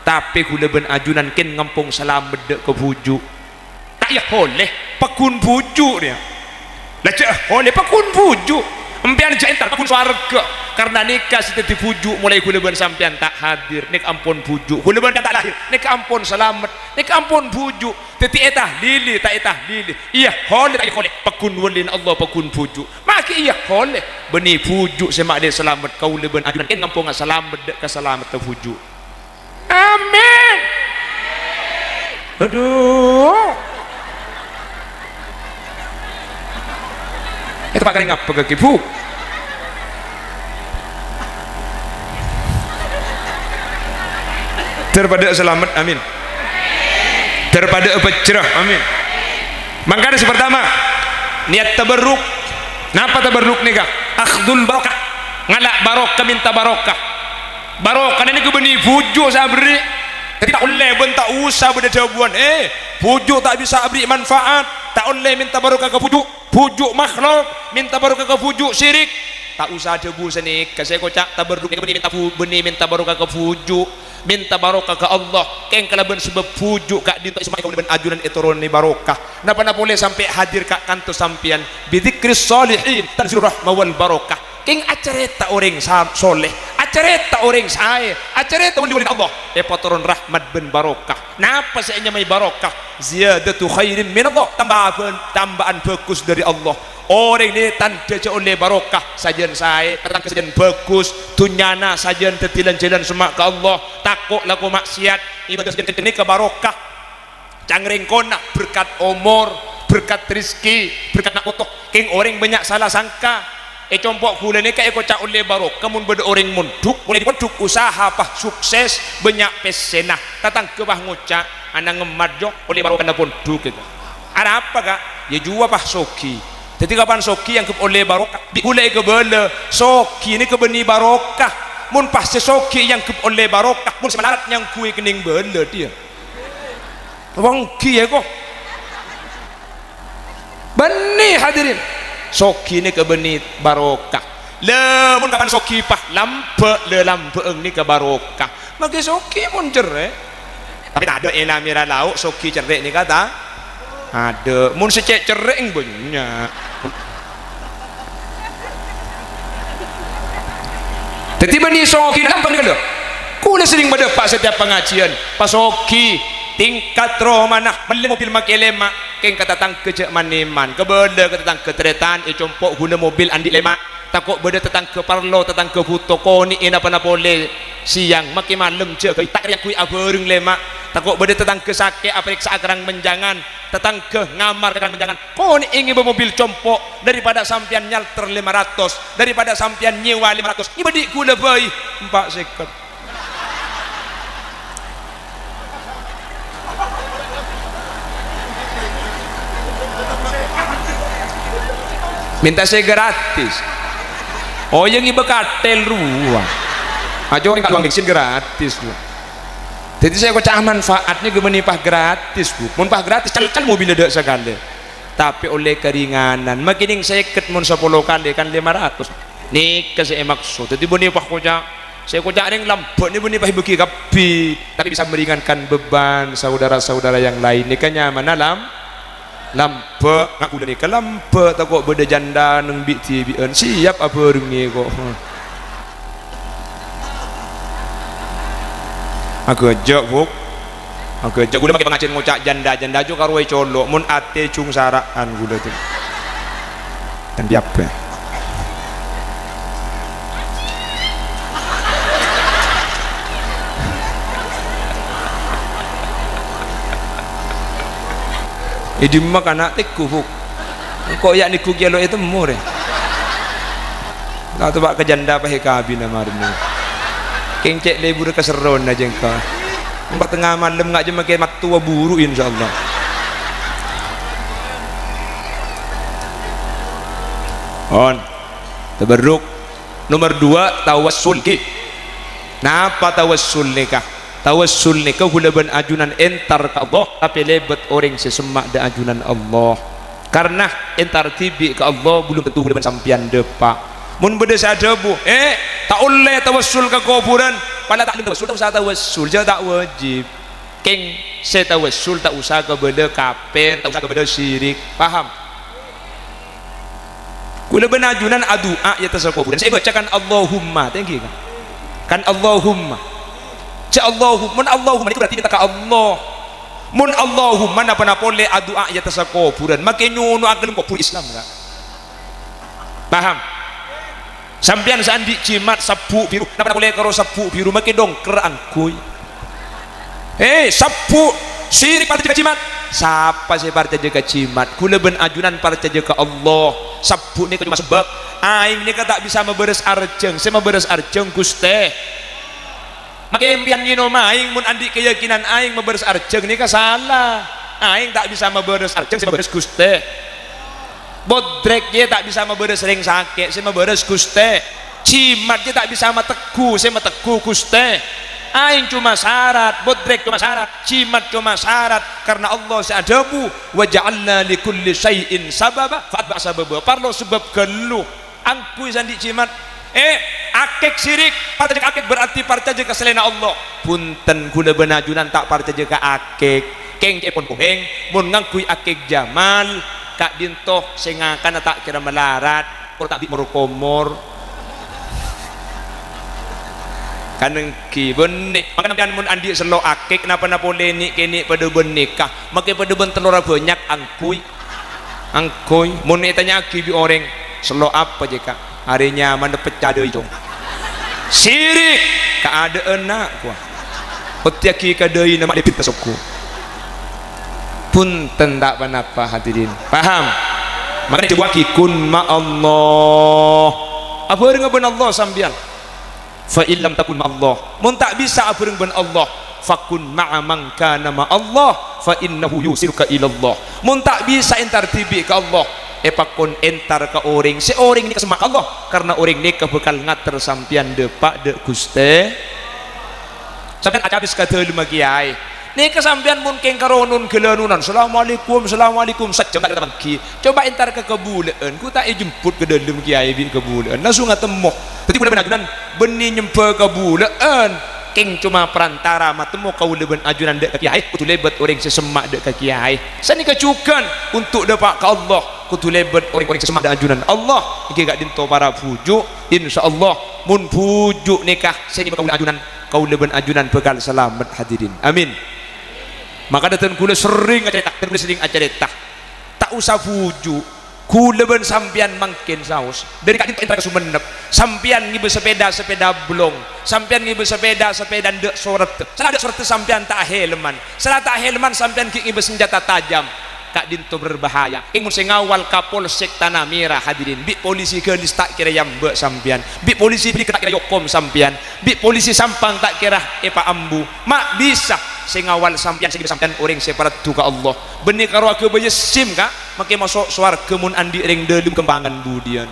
Tapè ghulâ bân ajunan kèng ngampong salamet dâ' ka bhuju'. Ta' iyâ holè, pagghun bhuju', rèya. La jhâ' holè, pagghun bhuju'. Empèyan jhâ' entar pagghun sowarghâ. Karna nèka sè dhâddhi bhuju' molaè ghulâ bân sampèyan ta' hadir, nèka ampon bhuju'. Ghulâ bân ta' lahir, nèka ampon salamet, nèka ampon bhuju'. Dhâddhi ètahlili, ta' ètahlili. Iyâ holè, ta' iyâ holè, pagghun wâlina Allah, pagghun bhuju'. Maghi iyâ holè, bânnè bhuju' sè ma'lè salamet, kaulâ bân ajunan kèng ngamponga salamet dâ' ka salameddhâ bhuju'. Amin. Adhu. Èto pakarè ngapa kakè, Bu? Dâr padâ salamet, amin. Dâr padâ abhâjrâ, amin. Mangkana sè partama, niyat tabarruk. Napa tabarruk nèka? Akhdul barokah. Ngala' barokah, mènta barokah. Barokana nèka bânnè bhuju' sè aberri'. Dhâddhi ta' ollè bân ta' osa bâdâ dhâbuwân, "Eh, bhuju' ta' bisa aberri' manfaat, ta' ollè mènta barokah ka bhuju'. Bhuju' makhlok, mènta barokah ka bhuju' syirik." Ta' osa dhâbu sanèka, sè èkoca' tabarruk nèka bânnè mènta bhu-, bânnè mènta barokah ka bhuju', mènta barokah ka Allah. Kèng kalabân sabâb bhuju' ka'dinto è sèma'è kaulâ bân ajunan ètoronè barokah. Napa-napa polè sampè' hadir ka kanto sampèyan, "Bidzikris shalihin tanzilu rahmah wal barokah." Kèng acarèta orèng sa-, soleh, acarèta orèng saè, acarèta wali-walina Allah, èpatoron rahmat bân barokah. Napa sè ènyamaè barokah? Ziyadatu khairin minallah, tambâ-, tambâ'ân bhâghus dâri Allah. Orèng nè tandhâ jhâ' ollè barokah, sajân saè, tatangghâ sajân bhâghus, dhunnyana sajân dhâddhi lan-jhâlân semma' ka Allah, tako' lako ma'siyat, ibâdâh sajân kenceng nèka barokah. Cangkèrèng kona, berkat omor, berkat rèzekè, berkat na' poto. Kèng orèng bânnya' sala sangka. È compo' ghulâ nèka èkoca' ollè barokah mon bâdâ orèng mondhuk, molaè dâri mondhuk, usaha, pas sukses, bânnya' pèssèna. Tatangghâ, pas ngoca', "Ana' ngemmat, Jo, ollè barokana pondhuk," èko. Arapa, Ka'? Iyâ juwa, pas soghi. Dhâddhi, kapan soghi èangghep ollè barokah? Bi' ghulâ èkabâlâ, soghi nèka bânnè barokah. Mon pas sè soghi èangghep ollè barokah, mon sè malarat nyangghuy kennèng bâlâ, dhiyâ. Wong ghi, èko. Bânnè, hadirin. Soghi nèka bânnè barokah. Lha, mon kapan soghi pas lambâ', lha, lambâ'ân nèka barokah. Maghi soghi mon cerrè'. Tapè tadâ' è na' mèra lao', soghi cerrè' nèka ta-, adâ'. Mon sè cè' cerrè' bânnya'. Dhâddhi bânnè soghi napa nèka, lho? Kaulâ serrèng madâpa' satèyap pangajiyân, pas soghi, tingkat romana, mellè mobil makè lèma', kèng ka tatangghâ jhâ' man-èman, kabâlâ ka tatangghâ tarètan, è compo' ghulâ mobil andi' lèma', tako' bâdâ tatangghâ parlo, tatangghâ bhuto, konè'è napa-napa polè sèyang, makè malem jâgâi, ta' rèya ghuy abhâreng lèma', tako' bâdâ tatangghâ sakè' aparèksa'a ka rang-manjângan, tatangghâ ngamar ka rang-manjângan, konè'è ngèbâ mobil compo', daripada sampèyan nyalter lèma ratos, daripada sampèyan nyèwa lèma ratos, ngèbâ dhi' ghulâ bhâi, empa' sèket. Mènta sè gratis. Oh, iyâ, ngèbâ katèl rowa. Aco orèng ka towan bensin gratis, rowa. Dhâddhi sè èkoca' manfaat nèka bânnè pas gratis, Bu. Mon pas gratis, cal-cal mobilla dâ' sakalè. Tapè ollè karinganan. Makè nèng sèket mon sapolo kalè kan lèma ratos. Nèka sè èmaksod. Dhâddhi bânnè pas èkoca', sè èkoca' rèng lambâ' nèka bânnè pas èbâghi kabbhi. Tapè bisa meringankan beban saudara-saudara yang lain. Nèka nyamana lam-, lambâ'. Nga' ghulâ nèka lambâ', tako' bâdâ janda neng bi'-dhibi'ân. Siap abhârengngè kok. Aghâjâ', Bu. Aghâjâ'. Ghulâ makè pangajiân ngoca' janda-janda jhâ' karo ècolo'. Mon atè jhung sara'an ghulâ, dhâddhi. Kan piyabbhâ. È dimma kana' tèngghu, Bu'? Engko' ya' nèngghu kèya lo' ètemmo, rè. La toba' ka jhândhâ apa è kabinna marèna. Kèng cè' lebbhurrâ kaserrona jhâ' engko'. Empa' tengnga malem ngajhâ' makè mattowa buru, insyaallah. On. Tabarruk. Nomer dua, tawassul, ghi. Napa tawassul nèka? Tawassul nèka ghulâ bân ajunan entar ka Allah, tapè lèbât orèng sè semma' dâ' ajunan Allah. Karna entar dhibi' ka Allah, belum tentu ghulâ bân sampèyan dâpa'. Mon bâdâ sè adhâbu, "Eh, ta' ollè tawassul ka kobhurân," pala ta' ollè tawassul, ta' osa tawassul, jhâ' ta' wajib. Kèng sè tawassul ta' osa kabâlâ kafir, ta' osa kabâlâ syirik. Paham? Ghulâ bân ajunan adu'a è attassa kobhurân. Sè èbâca kan Allahumma, tèngghi, kan? Kan Allahumma. Jhâ' Allahum-, mon Allahumma nèka berarti mènta ka Allah. Mon Allahumma napa-napa polè adu'a è attassa kobhurân, makè nyono aghâlem kobhur Islam, kan? Paham? Sampèyan sè andi' jimat sabbhu' biru, napa-napa polè karo sabbhu' biru, makè dongker angghuy. Eh, sabbhu', syirik parcajâ ka jimat. Sapa sè parcajâ ka jimat? Ghulâ bân ajunan parcajâ ka Allah. Sabbhu' nèka coma sabâb. Aèng nèka ta' bisa mabârâs arjhâng. Sè mabârâs arjhâng Ghustè. Makè sampèyan ngènom aèng mon andi' kayakinan aèng mabârâs arjhâng nèka sala. Aèng ta' bisa mabârâs arjhâng, sè mabârâs Ghustè. Bodrèk jiyâ ta' bisa mabârâs rèng sakè', sè mabârâs Ghustè. Jimat jiyâ ta' bisa mategghu, sè mategghu Ghustè. Aèng coma sarat, bodrèk coma sarat, jimat coma sarat, karna Allah sè adhâbu, "Wa ja'alna li kulli syai'in sababa, fa atba'a sababa." Parlo sabâb ghâllu. Angghuy sè andi' jimat. Eh, akèk syirik, parcajâ ka akèk berarti parcajâ ka salaènna Allah. Bhunten, ghulâ bân ajunan ta' parcajâ ka akèk. Kèng cè'èpon orèng, mon ngangghuy akèk Jamal, ka'dinto sè ngakana ta' kèra malarat, kor ta' bi' mor-komor. Kanèngghi, bânnè. Mangkana sampèyan mon andi' sello' akèk, napa-napa polè nè'-kènè' padâ bân nèka, makè padâ bân tellorra bânnya' angghuy. Angghuy, mon ètanya'aghi bi' orèng, "Sello' apa, jhâ', Ka'?" "Arè nyamana pecca dâi, Cong." Syirik! "Kaadâ'ânna," kowa. "Ottèyaghi ka dâina ma' lèbit ka sogghu." Bhunten ta' pa-napa, hadirin. Paham? Makana èdhâbuwaghi, "Kun ma' Allah." Abhârengnga bân Allah sampèyan. "Fa in lam takun ma'allah," mon ta' bisa abhâreng bân Allah, "fakun ma'a man kana ma'allah, fa innahu yusiluka ilallah." Mon ta' bisa entar dhibi' ka Allah, èpakon entar ka orèng sè orèng nèka semma' ka Allah, karna orèng nèka bhâkal ngater sampèyan dâpa' dâ' Ghustè. Sampèyan acabis ka dâlemma kèyaè. Nèka sampèyan mon kèng karo non-ghâlânonan, "Assalamualaikum, assalamualaikum," sajjhâm ta' kèra tapanggi. Coba entar ka kabulâ'ân, ghu ta' èjemput ka dâlem kèyaè bi' kabulâ'ân, langsung atemmo. Dhâddhi, ghulâ bân ajunan, bânnè nyembhâ kabulâ'ân, kèng coma parantara matemmo kaulâ bân ajunan dâ' ka kèyaè, kodhu lèbât orèng sè semma' dâ' ka kèyaè. Sanèka jhughân, untuk dâpa' ka Allah, kodhu lèbât orèng-orèng sè semma' dâ' ajunan. Allah, èngghi ka'dinto para bhuju', insyaallah, mon bhuju' nèka sè nyembhâ kaulâ ajunan, kaulâ bân ajunan bhâkal salamet, hadirin. Amin. Maka dhân kaulâ serrèng acarèta, dhân kaulâ serrèng acarèta. Ta' osa bhuju'. Kaulâ bân sampèyan mangkèn saos. Dâri ka'dinto entar ka Songennep. Sampèyan ngibâ sapèda, sapèda blong. Sampèyan ngibâ sapèda, sapèda endâ' soreddhâ. Sala endâ' soreddhâ sampèyan ta' ahèleman. Sala ta' ahèleman sampèyan ghi' ngibâ sanjhâta tajam. Ka'dinto berbahaya. Kèng mon sè ngawal Kapolsek Tanah Merah, hadirin, bi' polisi Galis ta' kèra èambâ' sampèyan. Bi' polisi Bhinneka ta' kèra èokom sampèyan. Bi' polisi Sampang ta' kèra èpaambu. Ma' bisa sè ngawal sampèyan, sè ngibâ sampèyan orèng sè paraddhu ka Allah. Bânnè karo aghâbâyâ sim, Ka', makè maso' sowarghâ mon andi' rèng dâlem ghâmpangan budiyân.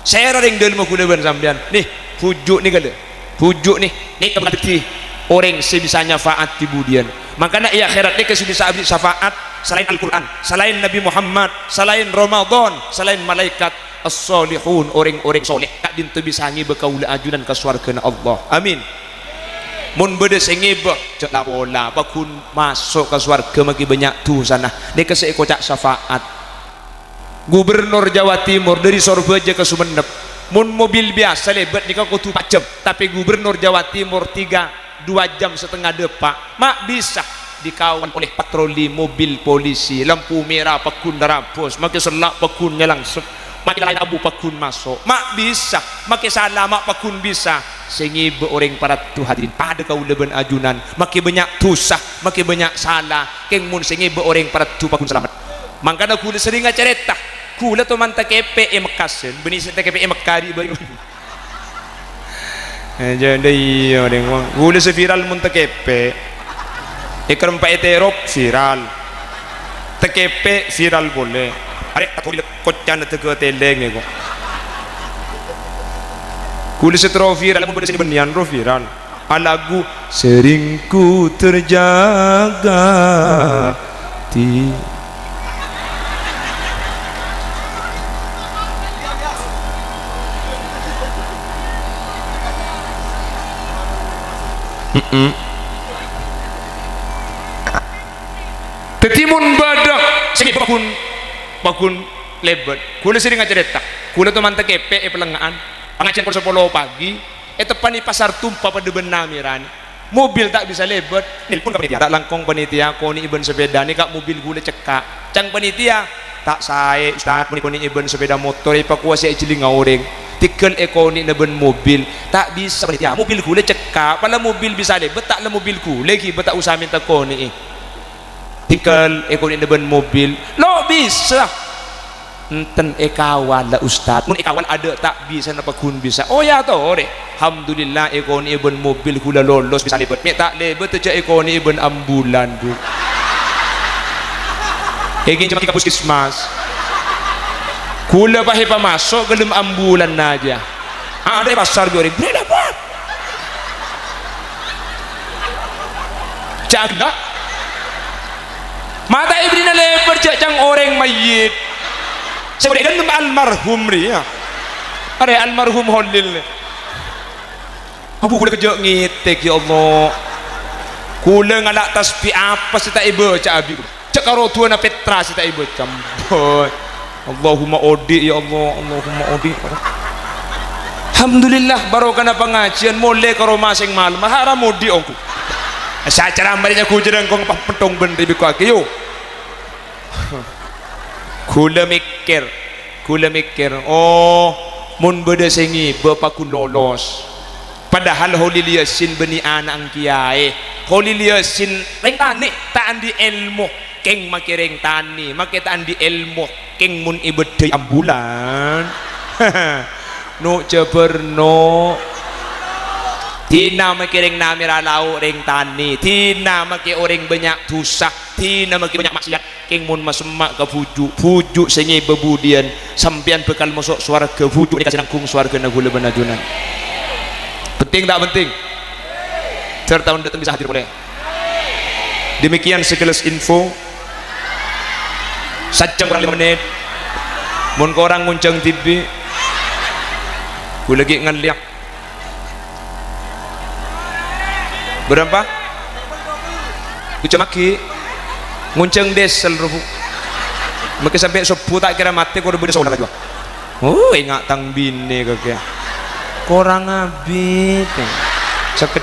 Sèra rèng dâlemma kaulâ bân sampèyan. Nè, bhuju' nè ghâllu. Bhuju' nè, nè bhâkal dhâddhi orèng sè bisa nyafa'adhi budiyân. Mangkana è akhèrat nèka sè bisa aberri' syafa'at salaèn Al-Qur'an, salaèn Nabi Muhammad, salaèn Ramadan, salaèn malaèkat, as-solihun, orèng-orèng soleh. Ka'dinto bisa ngibâ kaulâ ajunan ka sowarghâna Allah. Amin. Mon bâdâ sè ngibâ, jhâ' la-pola, pagghun maso' ka sowarghâ makè bânnya' dhusana. Nèka sè èkoca' syafa'at. Gubernur Jawa Timur dâri Sorbhâjâ ka Songennep, mon mobil biyasa lèbât nèka kodhu empat jam, tapè Gubernur Jawa Timur tiga, dua jam setengah dâpa', ma' bisa dikawal oleh patroli mobil polisi, lampu merah pagghun narabhâs, makè sella' pagghun nyalangsep, makè lalè abu pagghun maso', ma' bisa, makè sala ma' pagghun bisa. Sè ngibâ orèng paraddhu, hadirin, padâ kaulâ bân ajunan, makè bânnya' dhusa, makè bânnya' sala, kèng mon sè ngibâ orèng paraddhu pagghun salamet. Mangkana ghulâ serrèng acarèta, ghulâ toman takèpè' è Mekka, sèn bânnè sè takèpè' è Mekka ri' bâi. Eh, jâ-, dâ' iyâ, deng, wong. Ghulâ sè viral mon takèpè'. Èkarempa'è terop, viral. Takèpè', viral polè. Arè' tako' lè koccana dâgâ tèlèng, ko'. Ghulâ sè terro viral, mon bâdâ sè bânnèyan ro viral. Alagu sering ku terjaga ti. Mm-mm. Dhâddhi, mon bâdâ sè paggun, paggun lèbât, ghulâ serrèng acarèta. Ghulâ toman takèpè' è Pellengnga'an. Pangajiyân pokol sapolo pagi, èteppanè Pasar Tumpa padâ bân Namèran. Mobil ta' bisa lèbât, nelpon ka panitia. Ta' langkong panitia, konè'è bân sepèdana, Ka', mobil ghulâ cekka'. Ca'na panitia, "Ta' saè, Ustad, mon èkonè'è bân sepèda motor, èpakowasa èjhellinga orèng. Tèngghâl èkonè'na bân mobil." "Ta' bisa, panitia, mobil ghulâ cekka'. Pola mobil bisa lèbât, ta' la mobil ghulâ, ghi' bâ' ta' osa mènta konè'è." Tèngghâl èkonè'na bân mobil. "Lo' bisa." "Enten èkawal la, Ustad." "Mon èkawal adâ' ta' bisa napa ghun bisa." "Oh, ya torè." Alhamdulillah, èkonè'è bân mobil ghulâ lolos bisa lèbât. Mè' ta' lèbât jâ' èkonè'è bân ambulan, Bu. Èngènjhâmaghi ka puskesmas. Ghulâ pas èpamaso' ghâlem ambulanna jâ. Adâ' è pasar jâ' orèng, "Bârâmpa?" Jâ' ghellâ'. Ma' ta' èbârri'na lèbât jâ' ca'na orèng mayyit. Sè bâdâ è dâlem almarhum rèya. Arè almarhum Holil. Abu, ghulâ kejjhâ' ngètèk, ya Allah. Ghulâ ngala' tasbih apa sè ta' èbâca, Abi? Jâ' karo du'âna Petra sè ta' èbâca. Boy. Allahumma odi', ya Allah. Allahumma odi'. Alhamdulillah, barokana pangajiyân molè ka roma sèng malem. Haram odi' ongghu. Sacara marèna ghujârâ engko' ngapa pettong bân ribiko ake, yo. Ghulâ mèkkèr, ghulâ mèkkèr, "Oh, mon bâdâ sè ngibâ paggun lolos." Padahal Kholil Yasin bânnè ana'na kiyaè. Kholil Yasin rèng tanè, ta' andi' èlmo. Kèng makè rèng tanè, makè ta' andi' èlmo. Kèng mon èbâddhâi ambulan. No' jhâbâr, no'. Dinah makè rèng namèra lao' rèng tanè. Dinah makè orèng bânnya' dhusa. Dinah makè bânnya' maksiat. Kèng mon masemma' ka bhuju', bhuju' sè ngibâ budiyân, sampèyan bhâkal maso' sowarghâ, bhuju' nèka sè nangghung sowarghâna ghulâ bân ajunan. Penting ta' penting? Jhâr taon dâteng bisa hadir polè. Demikian sekilas info. Sajjhâm korang lèma mennit. Mon korang ngonjhâng dhibi'. Ghulâ ghi' ngallèya. Bârâmpa? Ghujâ maghi. Ngonjhâng diesel, robu. Makè sampè' sobbhu ta' kèra matè, kor bâdâ solar jâ. Oh, enga' tang binè kakè. Korang abit. Sakèt.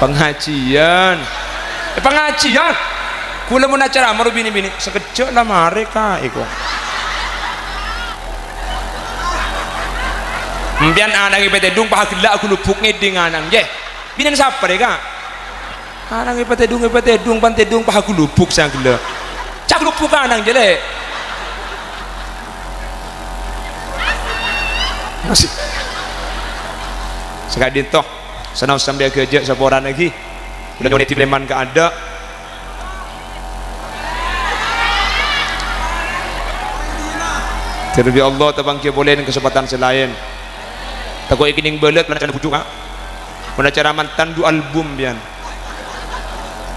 Pangajiyân. Eh, pangajiyân. Ghulâ mon acara maro binè-binè. Sakejjhâ' la marè, Ka', èko. Empèyan ana'na èpatèdung, pas ghellâ' aghulubuk ngèdhing ana'na, yè. Binèna sapa rè, Ka'? Ana'na èpatèdung, èpatèdung, pan tèdung, pas aghulubuk sè ghellâ'. Cè' aghulubuk ana'na, jâ, Lè'. Masih. Saka'dinto, sanaos sampè' aghâjâ' saporana ghi. Ghulâ nyolèdi lèman ka adâ'. Dhâri Allah, tapangghi polè neng kasempadhân sè laèn. Tako' èkennèng bâlât, mon acara bhuju', Ka'. Mon acara mantan, du album, biyan.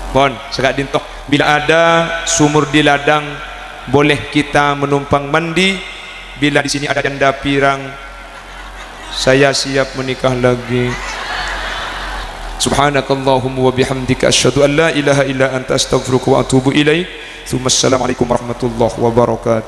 Pon, saka'dinto. Bila ada sumur di ladang, boleh kita menumpang mandi. Bila di sini ada janda pirang, saya siap menikah lagi. Subhanakallahumma wa bihamdika, asyhadu an la ilaha illa anta, astaghfiruka wa atubu ilaik. Tsumma assalamualaikum warahmatullahi wabarakatuh.